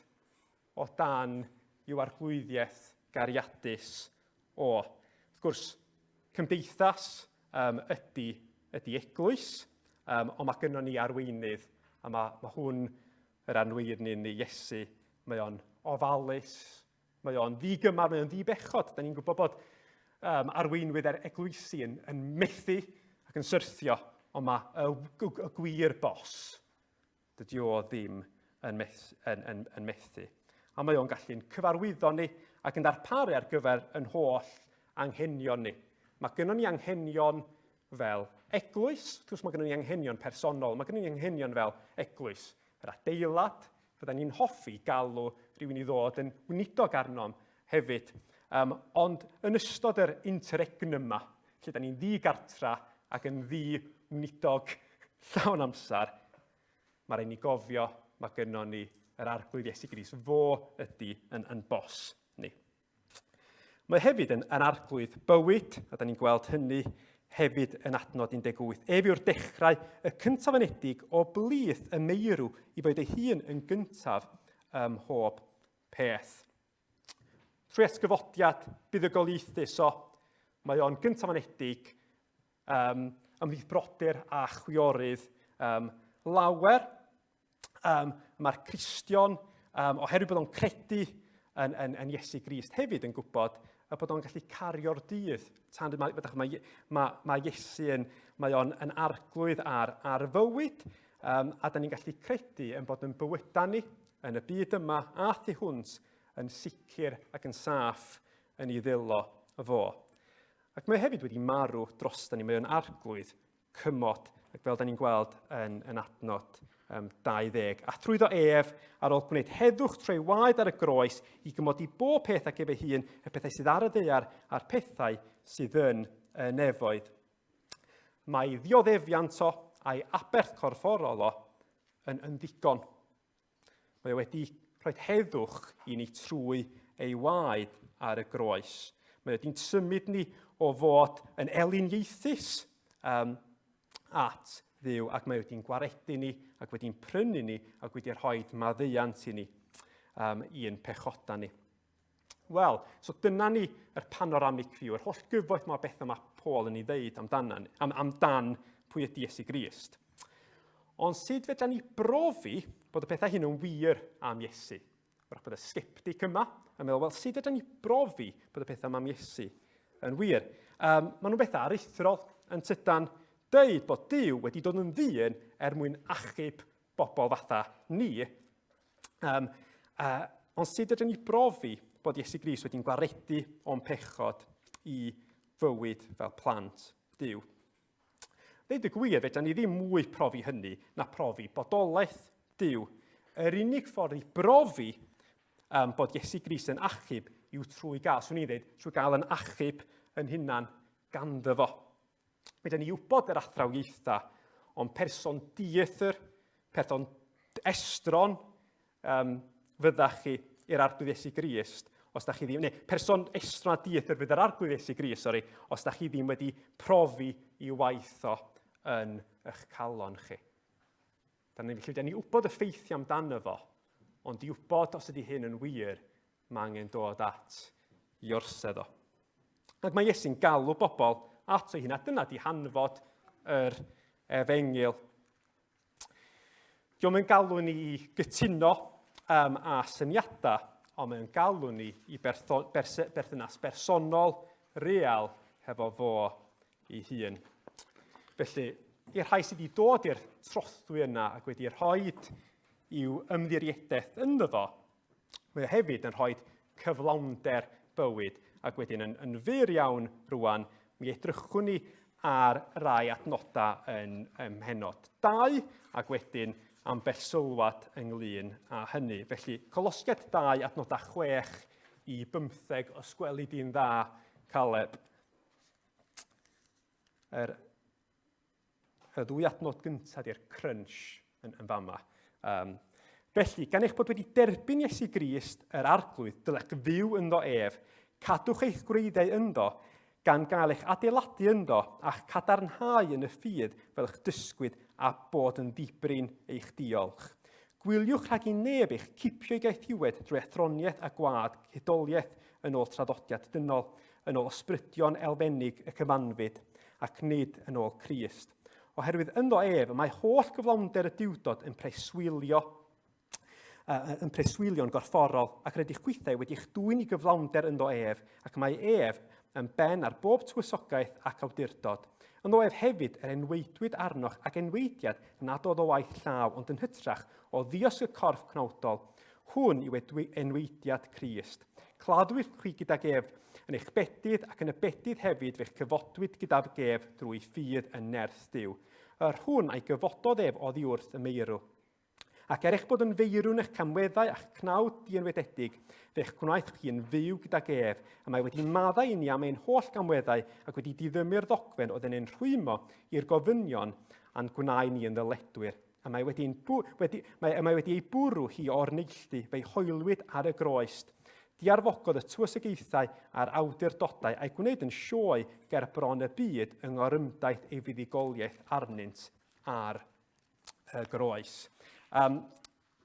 o dan i'w arglwyddiaeth gariadus o. Wrth gwrs, cymdeithas ydy, ydy eglwys, ond mae gynnon ni arweinydd, a mae hwn yr arweinydd ni, Iesu, mae o'n ofalus, mae o'n ddigymar, mae o'n ddibechod. Da ni'n gwybod bod arweinwydd ar eglwysi yn methu ac yn syrthio, ond mae y gwir bos, dydy o ddim yn methu. A mae o'n gallu'n cyfarwyddo ni ac yn darparu ar gyfer yn holl anghenion ni. Mae gynnon ni anghenion fel eglwys, wrth gwrs mae gynnon ni anghenion personol, mae gynnon ni anghenion fel eglwys. Yr adeilad, fydda ni'n hoffi galw rhywun i ddod yn weinidog arnom hefyd. Ond yn ystod yr interregnum yma, lle da ni'n ddi-gartra ac yn ddi-weinidog llawn amser, mae rhaid ni gofio mae gynnon ni yr Arglwydd Iesu Grist. Fo ydy yn bos ni. Mae hefyd yn arglwydd bywyd, a da ni'n gweld hynny hefyd yn adnod 18. Ef yw'r dechrau y cyntaf anedig o blith y meirw i fod ei hun yn gyntaf ym mhob peth. Trwy atgyfodiad buddugoliaethus o, mae o'n gyntaf anedig ymhlith brodyr a chwiorydd lawer. Mae'r Cristion, oherwydd bod o'n credu yn Iesu Grist hefyd yn gwybod y bod o'n gallu cario'r dydd. Tan, mae Iesu yn, mae o'n yn arglwydd ar fywyd, a da ni'n gallu credu yn bod yn bywydau ni yn y byd yma a thu hwnt yn sicr ac yn saff yn ei ddwylo fo. Ac mae hefyd wedi marw drosta ni, mae o'n arglwydd cymod, ac fel da ni'n gweld yn adnod 20. A thrwyddo ef, ar ôl gwneud heddwch trwy waed ar y groes, i gymodi bob peth ac ef ei hun, y pethau sydd ar y ddaear a'r pethau sydd yn y nefoedd. Mae ddioddefiant o a'i aberth corfforol o yn ddigon. Mae o wedi rhoi heddwch i ni trwy ei waed ar y groes. Mae wedi'n symud ni o fod yn eliniaethus at Dduw, ac mae wedi'n gwaredu ni, ac wedi'n prynu ni, ac wedi rhoi maddeuant i ni i'n pechoda ni. Wel, so dyna ni yr panoramic view, yr holl gyfoeth mae bethau mae Paul yn ei ddeud amdan pwy ydy Iesu Grist. Ond sut fedra ni brofi bod y pethau hyn yn wir am Iesu? Wrach bod y sgeptig yma yn meddwl, wel, sut fedra ni brofi bod y pethau yma am Iesu yn wir? Maen nhw'n bethau aruthrol yn tydan deud bod Duw wedi dod yn ddyn er mwyn achub bobl fatha ni. Ond sut ydyn ni brofi bod Iesu Grist wedi'n gwaredu o'n pechod i fywyd fel plant Duw? Ddeud y gwir, fedra ni ddim mwy profi hynny na profi bodolaeth Duw. Yr unig ffordd i brofi bod Iesu Grist yn achub yw trwy gael, swn i'n dweud, trwy gael yn achub yn hunan ganddo fo. Fedra ni wybod yr athrawiaethau, ond person dieithr, person estron fyddach chi i'r Arglwydd Iesu Grist, os da chi ddim, neu person estron a dieithr fydd yr Arglwydd Iesu Grist, sori, os da chi ddim wedi profi i waith o yn eich calon chi. Da ni, felly, da ni wybod y ffeithiau amdano fo, ond i wybod os ydy hyn yn wir, mae angen dod at i orsedd o. Ac mae Iesu'n galw bobl ato ei hun, a dyna di hanfod yr efengyl. Diolch yn galw ni i gytuno um, â syniadau, ond mae'n galw ni i bertho, berse, berthynas bersonol, real, hefo fo ei hun. Felly, i'r rhai sydd wedi dod i'r trothwy yna ac wedi rhoi i'w ymddiriedaeth ynddo fo, mae o hefyd yn rhoi cyflawnder bywyd. Ac wedyn yn, yn fyr iawn rwan, mi edrychwn ni ar rai adnodau yn, ym mhenod 2 ac wedyn ambell sylwad ynglyn â hynny. Felly, Colosiad 2, adnodau 6 i 15, os gweli di'n dda, Caleb. Yr, y ddwy adnod gyntaf di'r crunch yn, yn fama. Um, felly, gan eich bod wedi derbyn Iesu Grist, yr Arglwydd, dylech fyw ynddo ef, cadwch eich gwreiddiau ynddo, gan gael eich adeiladu ynddo a'ch cadarnhau yn y ffydd fel eich dysgwyd a bod yn ddibrin eich diolch. Gwyliwch rhag i neb eich cipio i gaethiwed drwy athroniaeth a gwad hudoliaeth yn ôl traddodiad dynol, yn ôl ysbrydion elfennig y cyfanfyd, ac nid yn ôl Crist. Oherwydd ynddo ef y mae holl gyflawnder y Duwdod yn preswylio yn preswylio'n gorfforol, ac rydych chwithau wedi'ch dwyn i gyflawnder ynddo ef, ac mae ef yn ben ar bob tywysogaeth ac awdurdod. Ynddo ef hefyd yr enweidwyd arnoch ac enweidiad nad oedd o waith llaw, ond yn hytrach o ddiosg y corff cnawdol, hwn yw enweidiad Crist. Claddwyd chwi gydag ef yn eich bedydd, ac yn y bedydd hefyd fe'ch cyfodwyd gydag ef drwy ffydd yn nerth Duw. Yr hwn a'i gyfododd ef oddi wrth y meirw. Ac er eich bod yn feirw yn eich camweddau a'ch cnawd dienwededig, fe'ch gwnaeth chi yn fyw gydag ef, a mae wedi maddau i ni am ein holl gamweddau ac wedi diddymu'r ddogfen oedd yn ein rhwymo i'r gofynion a'n gwnau ni yn ddyledwyr. A mae wedi, wedi, mae, mae wedi ei bwrw hi o'r neilltu, fe'i hoelwyd ar y groest. Diarfogodd y tywysogaethau a'r awdurdodau a'i gwneud yn sioe ger bron y byd yng ngorymdaith ei fuddugoliaeth arnynt ar y groes. Um,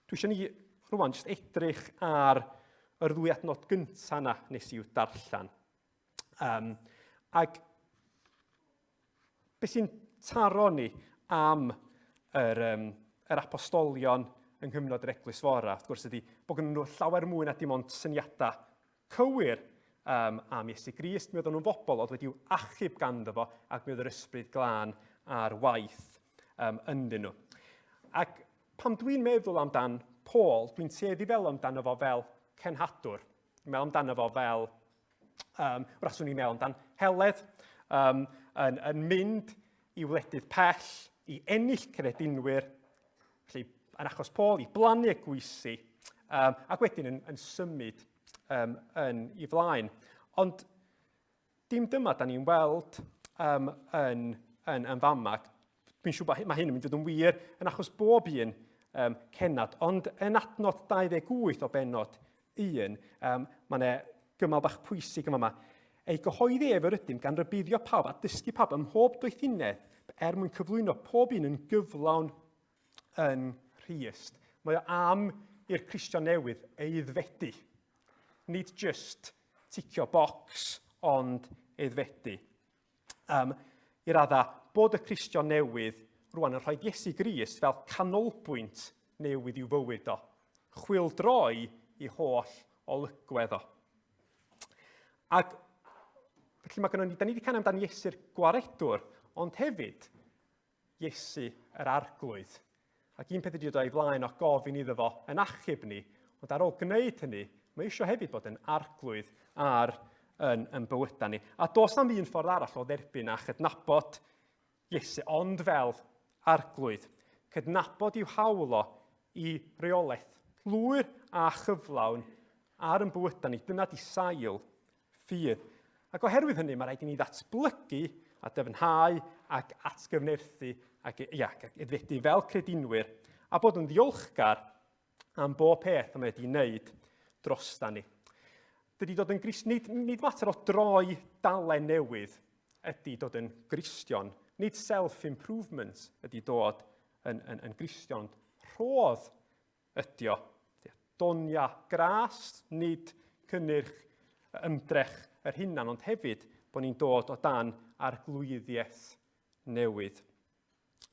dwi eisiau ni rwan jyst edrych ar yr ddwy adnod gyntaf yna nes i'w darllen. Um, ac beth sy'n taro ni am yr, um, yr apostolion yng nghyfnod yr Eglwys Fora, wrth gwrs ydy bod gen nhw llawer mwy na dim ond syniadau cywir um, am Iesu Grist. Mi oedden nhw'n bobl oedd wedi'w achub ganddo fo ac mi oedd yr ysbryd glân ar waith um, ynddyn nhw. Ac pan dwi'n meddwl amdan Paul, dwi'n tueddu fel amdano fo fel cenhadwr. Dwi'n meddwl amdano fo fel, um, wrach swn i'n meddwl amdan Heledd, um, yn, yn mynd i wledydd pell, i ennill credinwyr, felly yn achos Paul, i blannu eglwysi, um, ac wedyn yn, yn symud um, yn i flaen. Ond dim dyma da ni'n weld um, yn, yn, yn fama. Dwi'n siŵr bod mae hyn yn mynd i fod yn wir yn achos bob un um, cenad, ond yn adnod 28 o benod 1, um, mae yna gymal bach pwysig yma. Ei gyhoeddi ef yr ydym gan rybuddio pawb a dysgu pawb ym mhob doethineb er mwyn cyflwyno pob un yn gyflawn yn Nghrist. Mae o am i'r Cristion newydd eiddfedu. Nid just ticio bocs, ond eiddfedu. Um, I radda, bod y Cristion newydd rwan yn rhoi Iesu Grist fel canolbwynt newydd i'w fywyd o. Chwildroi i holl olygwedd o. Ac felly mae gennym ni, da ni wedi canu amdan Iesu'r gwaredwr, ond hefyd Iesu yr Arglwydd. Ac un peth ydy dod o'i flaen o gofyn iddo fo yn achub ni, ond ar ôl gwneud hynny, mae eisiau hefyd bod yn arglwydd ar yn, yn bywydau ni. A does na'm un ffordd arall o dderbyn a chydnabod Iesu, ond fel arglwydd. Cydnabod i'w hawl o i reolaeth lwyr a chyflawn ar yn bywydau ni. Dyna di sail ffydd. Ac oherwydd hynny, mae rhaid i ni ddatblygu a dyfnhau ac atgyfnerthu ac, ia, ac aeddfedu fel credinwyr a bod yn ddiolchgar am bob peth y mae wedi wneud drosta ni. Dydy dod yn Grist, nid, nid mater o droi dalen newydd ydy dod yn Gristion, nid self-improvement ydy dod yn, yn, yn Gristion, ond rhodd ydy o. Donia gras, nid cynnyrch ymdrech yr hunan, ond hefyd bod ni'n dod o dan arglwyddiaeth newydd.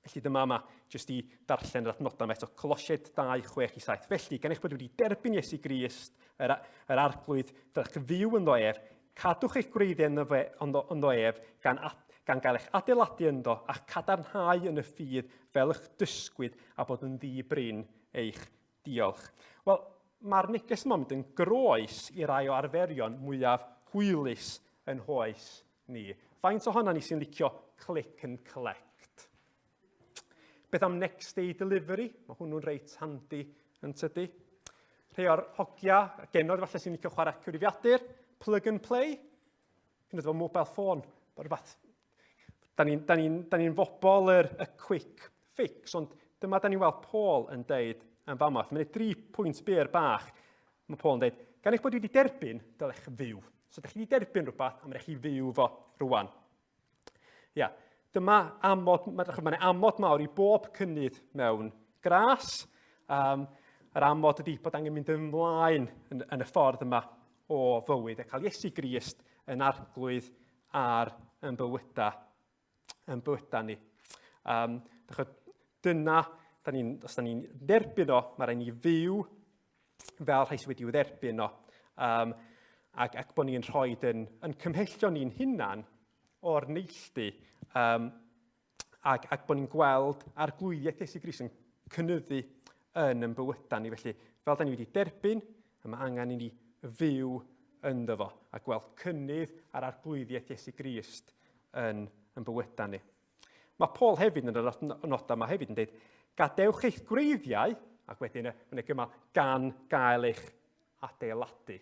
Felly dyma yma, jyst i darllen yr adnodau yma eto, Colosiaid 2, 6 i 7. Felly, gan eich bod wedi derbyn Iesu Grist, yr, yr arglwydd, dylech fyw ynddo ef, cadwch eich gwreiddiau ynddo, fe, ynddo, ynddo ef, gan, ad, gan gael eich adeiladu ynddo a'ch cadarnhau yn y ffydd fel eich dysgwyd a bod yn ddi-brin eich diolch. Wel, mae'r neges yma'n mynd yn groes i rai o arferion mwyaf hwylus yn hoes ni. Faint ohono ni sy'n licio click and collect? Beth am next day delivery? Mae hwnnw'n reit handi yn tydi. Rhai o'r hogia, genod falle sy'n licio chwarae cyfrifiadur, plug and play, hyn oed efo mobile phone, bod rhywbeth... Da ni'n ni, da ni fobl yr, y quick fix, ond dyma da ni'n weld Paul yn deud yn fama. Mae'n dri pwynt byr bach. Mae Paul yn deud, gan eich bod wedi derbyn, dylech fyw. So, ydych chi wedi derbyn rhywbeth, a mae'n rhaid chi fyw fo rwan. Ia, dyma amod, mae'n ma amod mawr i bob cynnydd mewn gras. Um, yr amod ydy bod angen mynd ymlaen yn, yn y ffordd yma o fywyd a cael Iesu Grist yn arglwydd ar yn bywydau, yn bywydau ni. Um, dyna, da ni, os da ni'n derbyn o, mae rhaid ni fyw fel rhai sydd wedi'w dderbyn o, um, ac, ac bod ni'n rhoi yn, yn cymhellio ni'n hunan o'r neilltu, um, ac, ac bod ni'n gweld arglwyddiaeth Iesu Grist yn cynyddu yn yn bywydau ni. Felly, fel da ni wedi derbyn, a mae angen i ni fyw ynddo fo, a gweld cynnydd ar arglwyddiaeth Iesu Grist yn, yn bywydau ni. Mae Paul hefyd yn yr nodau yma hefyd yn dweud, gadewch eich gwreiddiau, ac wedyn yn y gymal, gan gael eich adeiladu.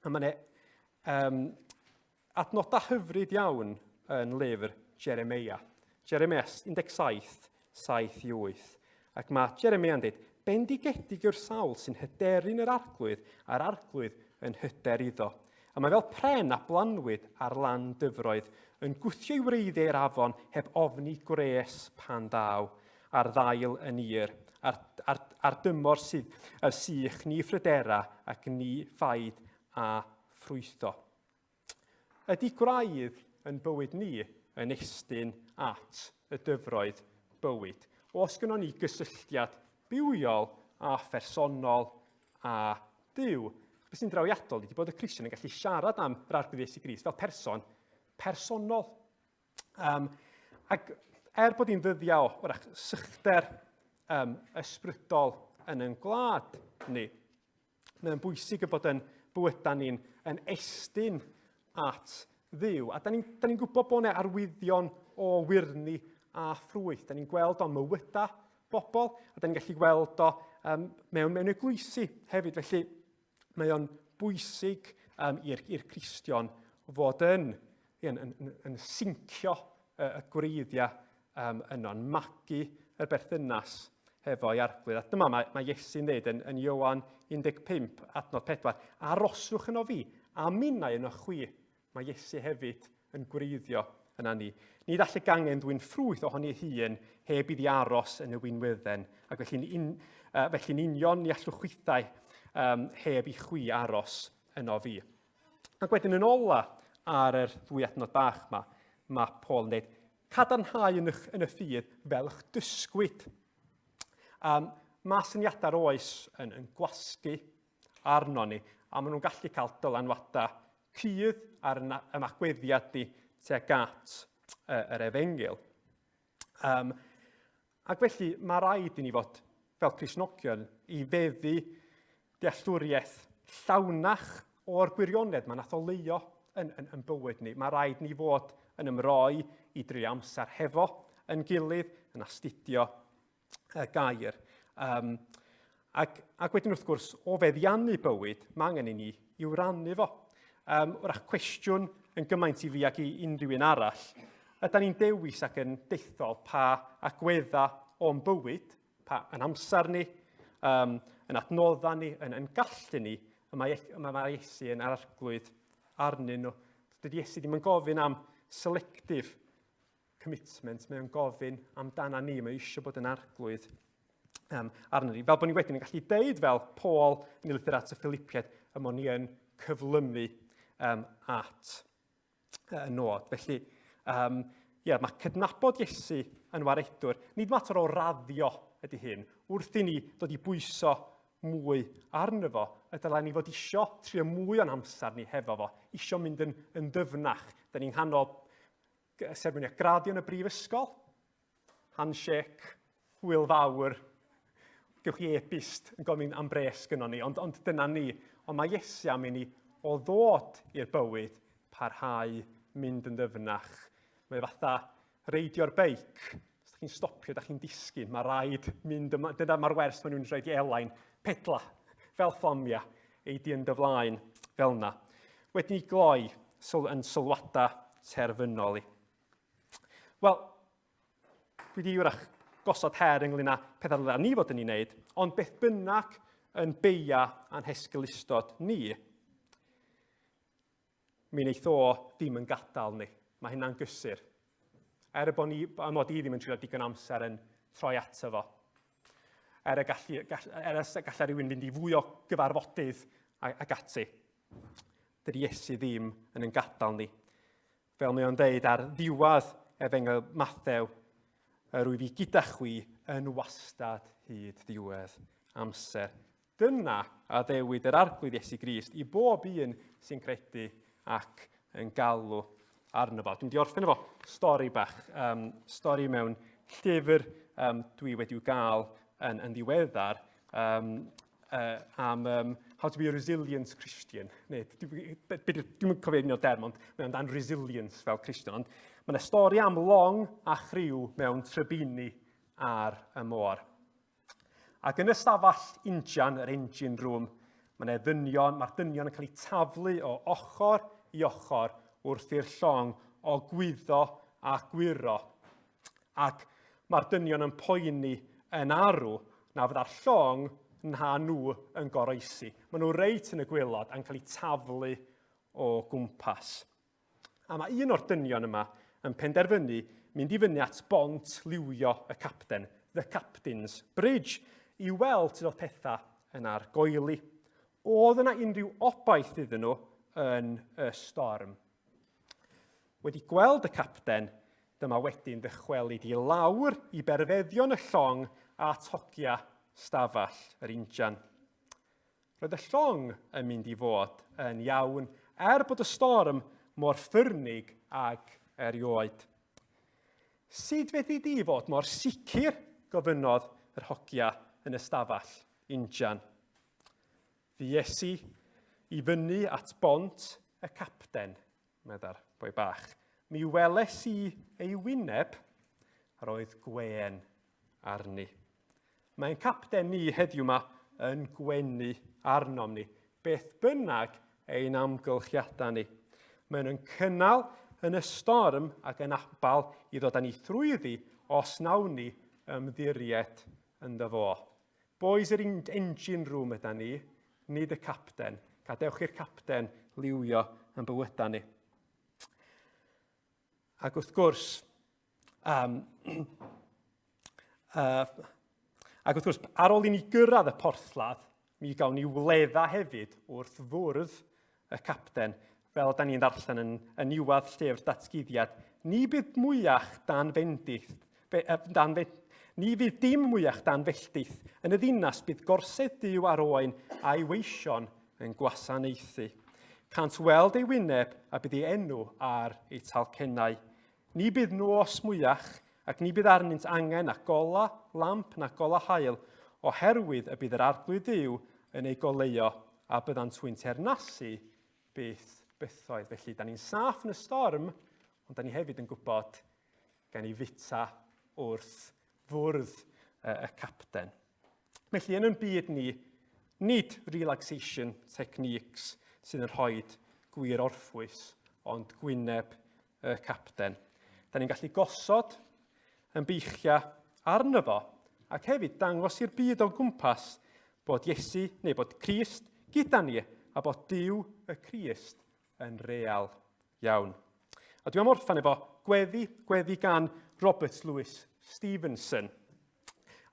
A mae'n um, adnodau hyfryd iawn yn lyfr Jeremia. Jeremia 17, 7 i 8. Ac mae Jeremia yn dweud, bendigedig yw'r sawl sy'n hyderu'n yr arglwydd, a'r arglwydd yn hyder iddo. A mae fel pren a blanwyd ar lan dyfroedd, yn gwthio i wreiddiau i'r afon heb ofni gwres pan ddaw, a'r ddail yn ir, a'r, ar, ar dymor sydd y sych ni phrydera ac ni phaid a ffrwytho. Ydy gwraidd yn bywyd ni yn estyn at y dyfroedd bywyd? Oes gynnon ni gysylltiad bywiol a phersonol â Duw? Beth sy'n drawiadol ydy bod y Cristion yn gallu siarad am yr Arglwydd Iesu Grist fel person personol. Um, ac er bod hi'n ddyddiau o wrach, sychder um, ysbrydol yn ein gwlad ni, Mae'n bwysig y bod yn bywydau ni'n yn estyn at Dduw. A da ni'n ni, ni gwybod bod yna arwyddion o wyrni a ffrwyth. Da ni'n gweld o'n mywydau bobl, a da ni'n gallu gweld o um, mewn, mewn eglwysi hefyd. Felly mae o'n bwysig um, i'r Cristion fod yn, yn, yn, yn, yn sincio y, y gwreiddiau um, yno'n magu y berthynas hefo'i arglwydd. A dyma mae, mae Iesu'n dweud yn, yn Ioan 15, adnod 4, aroswch yno fi, a minnau yno chwi. Mae Iesu hefyd yn gwreiddio yna ni. Nid all y gangen ddwyn ffrwyth ohoni ei hun heb iddi aros yn y winwydden, ac felly'n un, uh, felly'n union ni allwch chwithau um, heb i chwi aros yno fi. Ac wedyn yn ola ar yr ddwy adnod bach yma, mae Paul yn dweud, cadarnhau yn, eich, yn y ffydd fel eich dysgwyd. Um, mae syniadau'r oes yn, yn gwasgu arno ni, a maen nhw'n gallu cael dylanwadau cudd ar ymagweddiad ni tuag at uh, yr efengyl. Um, ac felly mae rhaid i ni fod fel Cristnogion i feddu dealltwriaeth llawnach o'r gwirionedd mae nath oleuo yn, yn, yn bywyd ni. Mae rhaid ni fod yn ymroi i drio amser hefo yn gilydd, yn astudio y gair. Um, ac, ac wedyn wrth gwrs, o feddiannu bywyd, mae angen i ni i'w rannu fo. Um, wrach cwestiwn yn gymaint i fi ac i unrhyw un arall, ydy ni'n dewis ac yn dethol pa agweddau o'n bywyd, pa yn amser ni, um, yn adnoddau ni, yn, yn gallu ni, y mae, y mae Iesu yn arglwydd arnyn nhw. Dydy Iesu ddim yn gofyn am selective commitment, mae o'n gofyn amdana ni, mae eisiau bod yn arglwydd um, arno ni. Fel bod ni wedyn yn gallu deud fel Paul yn ei lythyr at y Philippiaid, y mod ni yn cyflymu um, at y nod. Felly, um, Ie, mae cydnabod Iesu yn waredwr, nid mater o raddio ydy hyn, wrth i ni ddod i bwyso mwy arno fo, y dylai ni fod isio trio mwy o'n amser ni hefo fo, isio mynd yn, yn ddyfnach. Da ni'n nghanol seremoniau graddio yn y brifysgol, handshake, hwyl fawr, gewch chi e-byst yn gofyn am bres gynnon ni, ond, ond dyna ni. Ond mae Iesu am i ni o ddod i'r bywyd parhau mynd yn ddyfnach. Mae fatha reidio'r beic. Os ydych chi'n stopio, ydych chi'n disgyn. Mae rhaid mynd yma. Dyna mae'r wers maen nhw'n rhaid i Elain. Pedla, fel fflamia, ei di yn dy flaen, fel yna. Wedyn i gloi syl, yn sylwadau terfynol i. Wel, dwi wedi wrach gosod her ynglyn â pethau ddylen ni fod yn ei wneud, ond beth bynnag yn beia a'n hesgulustod ni, mi wneith o ddim yn gadael ni. Mae hynna'n gysur. Er y bod ni, a mod i ddim yn treulio digon amser yn troi ato fo. Er y gallu, gall, er y gallai rhywun fynd i fwy o gyfarfodydd ac ati. Dydy Iesu ddim yn yn gadael ni. Fel mae o'n dweud ar ddiwedd Efengyl Mathew, yr wyf i gyda chwi yn wastad hyd ddiwedd amser. Dyna a ddewid yr Arglwydd Iesu Grist i bob un sy'n credu ac yn galw arno fo. Dwi'n di orffen efo stori bach, um, stori mewn llyfr um, dwi wedi'w gael yn, yn ddiweddar um, uh, am um, how to be a resilient Christian. Neu, dwi'n dwi, dwi cofio un o'r derm, ond mae amdan resilience fel Christian. Ond mae yna stori am long a chriw mewn trybini ar y môr. Ac yn y stafell injan, yr engine room, mae yna ddynion, mae'r dynion yn cael eu taflu o ochr i ochr wrth i'r llong o gwyddo a gwyro. Ac mae'r dynion yn poeni yn arw na fydda'r llong na nhw yn goroesi. Maen nhw reit yn y gwylod a'n cael eu taflu o gwmpas. A mae un o'r dynion yma yn penderfynu mynd i fyny at bont liwio y capten, The Captain's Bridge, i weld sut oedd pethau yn argoeli. Oedd yna unrhyw obaith iddyn nhw yn y storm? Wedi gweld y capten, dyma wedyn ddychwelyd i lawr i berfeddion y llong a tocia stafell yr injan. Roedd y llong yn mynd i fod yn iawn er bod y storm mor ffyrnig ag erioed. Sut fedri di fod mor sicr? gofynnodd yr hogia yn y stafell injan. Fues i i fyny at bont y capten, meddai'r boi bach. Mi weles i ei wyneb, a roedd gwên arni. Mae'n capten ni heddiw yma yn gwenu arnom ni, beth bynnag ein amgylchiadau ni. Mae'n yn cynnal yn y storm ac yn abal i ddod â ni thrwyddi os nawn ni ymddiried ynddo fo. Boys yr engine room yda ni, nid y capten. Gadewch i'r capten liwio yn bywydau ni. Ac wrth gwrs, um, ac wrth gwrs, ar ôl i ni gyrraedd y porthladd, mi gawn ni wledda hefyd wrth fwrdd y capten, fel da ni'n ddarllen yn, yn niwedd llyfr datguddiad. Ni bydd mwyach dan fendith, fe, dan fe, ni fydd dim mwyach dan felltith. Yn y ddinas bydd gorsedd Duw ar oen a'i weision yn gwasanaethu. Cant weld ei wyneb a bydd ei enw ar ei talcennau. Ni bydd nos mwyach, ac ni bydd arnynt angen na gola lamp na gola haul, oherwydd y bydd yr Arglwydd Dduw yn ei goleuo, a byddant hwy'n teyrnasu byth bythoedd. Felly, da ni'n saff yn y storm, ond da ni hefyd yn gwybod gan i fita wrth fwrdd y capten. Felly, yn ein byd ni, nid relaxation techniques sydd yn rhoi gwir orffwys, ond gwyneb y capten. Da ni'n gallu gosod yn beichiau arno fo, ac hefyd dangos i'r byd o'n gwmpas bod Iesu, neu bod Crist, gyda ni, a bod Duw y Crist yn real iawn. A dwi am orffen efo gweddi, gweddi gan Robert Louis Stevenson.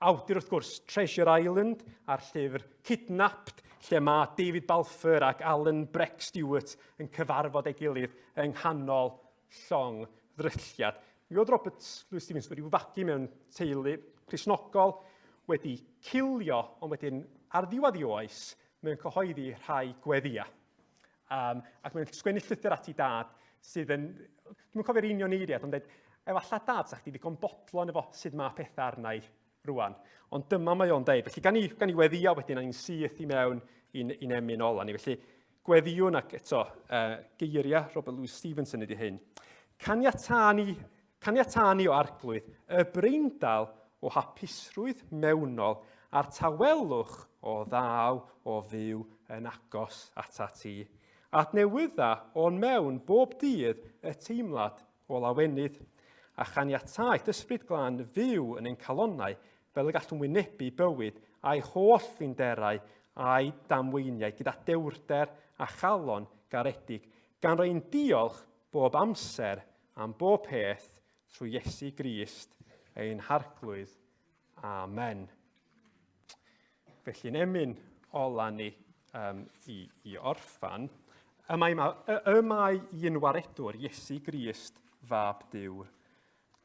Awdur wrth gwrs Treasure Island a'r llyfr Kidnapped, lle mae David Balfour ac Alan Breck Stewart yn cyfarfod ei gilydd yng nghanol llong ddrylliad. Mi oedd Robert Louis Stevenson wedi fagu mewn teulu Cristnogol, wedi cilio, ond wedyn ar ddiwedd ei oes, mae'n cyhoeddi rhai gweddiau. Um, ac mae'n sgwennu llythyr at ei dad sydd yn... Dwi'n cofio'r union eiriad, ond dweud, efallai dad, sa chdi ddigon bodlon efo sut mae pethau arna i rwan. Ond dyma mae o'n deud. Felly gan i, gan i weddio wedyn, a ni'n syth i mewn i'n, i'n emyn ola ni. Felly gweddiwn ac eto uh, geiriau Robert Louis Stevenson ydy hyn. Caniatâ ni, caniatâ ni o arglwydd y breindal o hapusrwydd mewnol a'r tawelwch o ddaw o fyw yn agos ata ti. Adnewydda o'n mewn bob dydd y teimlad o lawenydd, a chaniatáu Ysbryd Glân fyw yn ein calonnau fel y gallwn wynebu bywyd a'i holl flinderau a'i damweiniau gyda dewrder a chalon garedig, gan roi ein diolch bob amser am bob peth trwy Iesu Grist ein Harglwydd. Amen. Felly'n emyn ola ni um, i, i orffan, y mae, y, y mae un waredwr, Iesu Grist, fab Duw,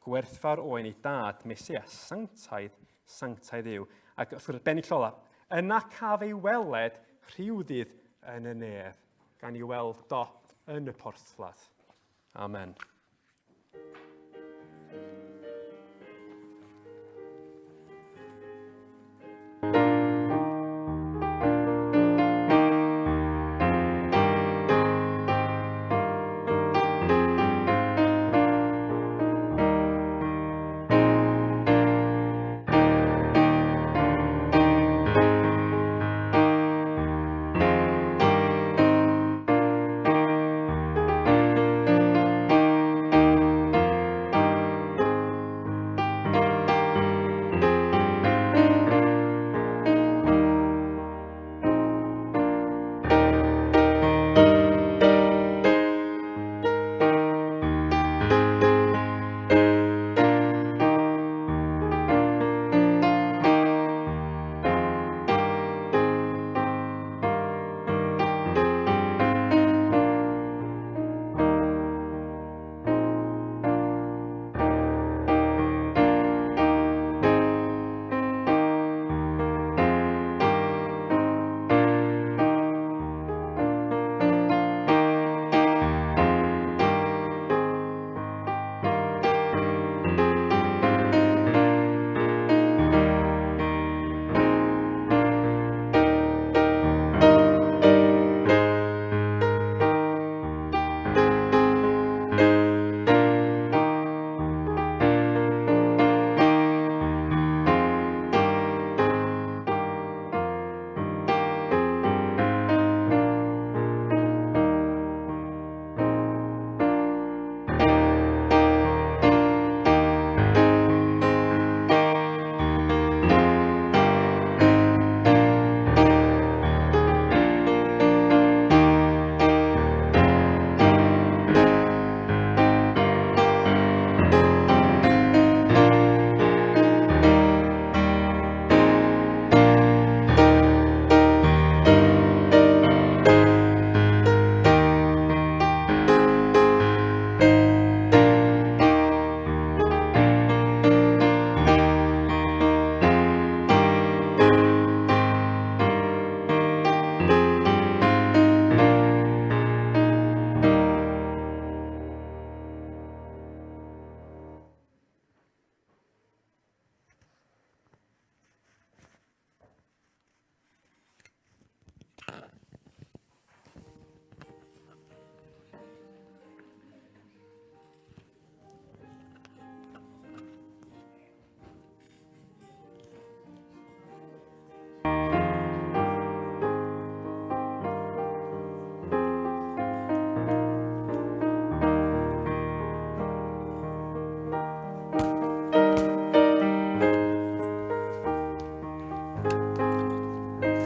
gwerthfawr oen ei dad, Mesia, sanctaidd, sanctaidd yw. Ac wrth gwrs, bennill ola, yna caf ei weled rhywddydd yn y nef, gan i weld do yn y porthladd. Amen.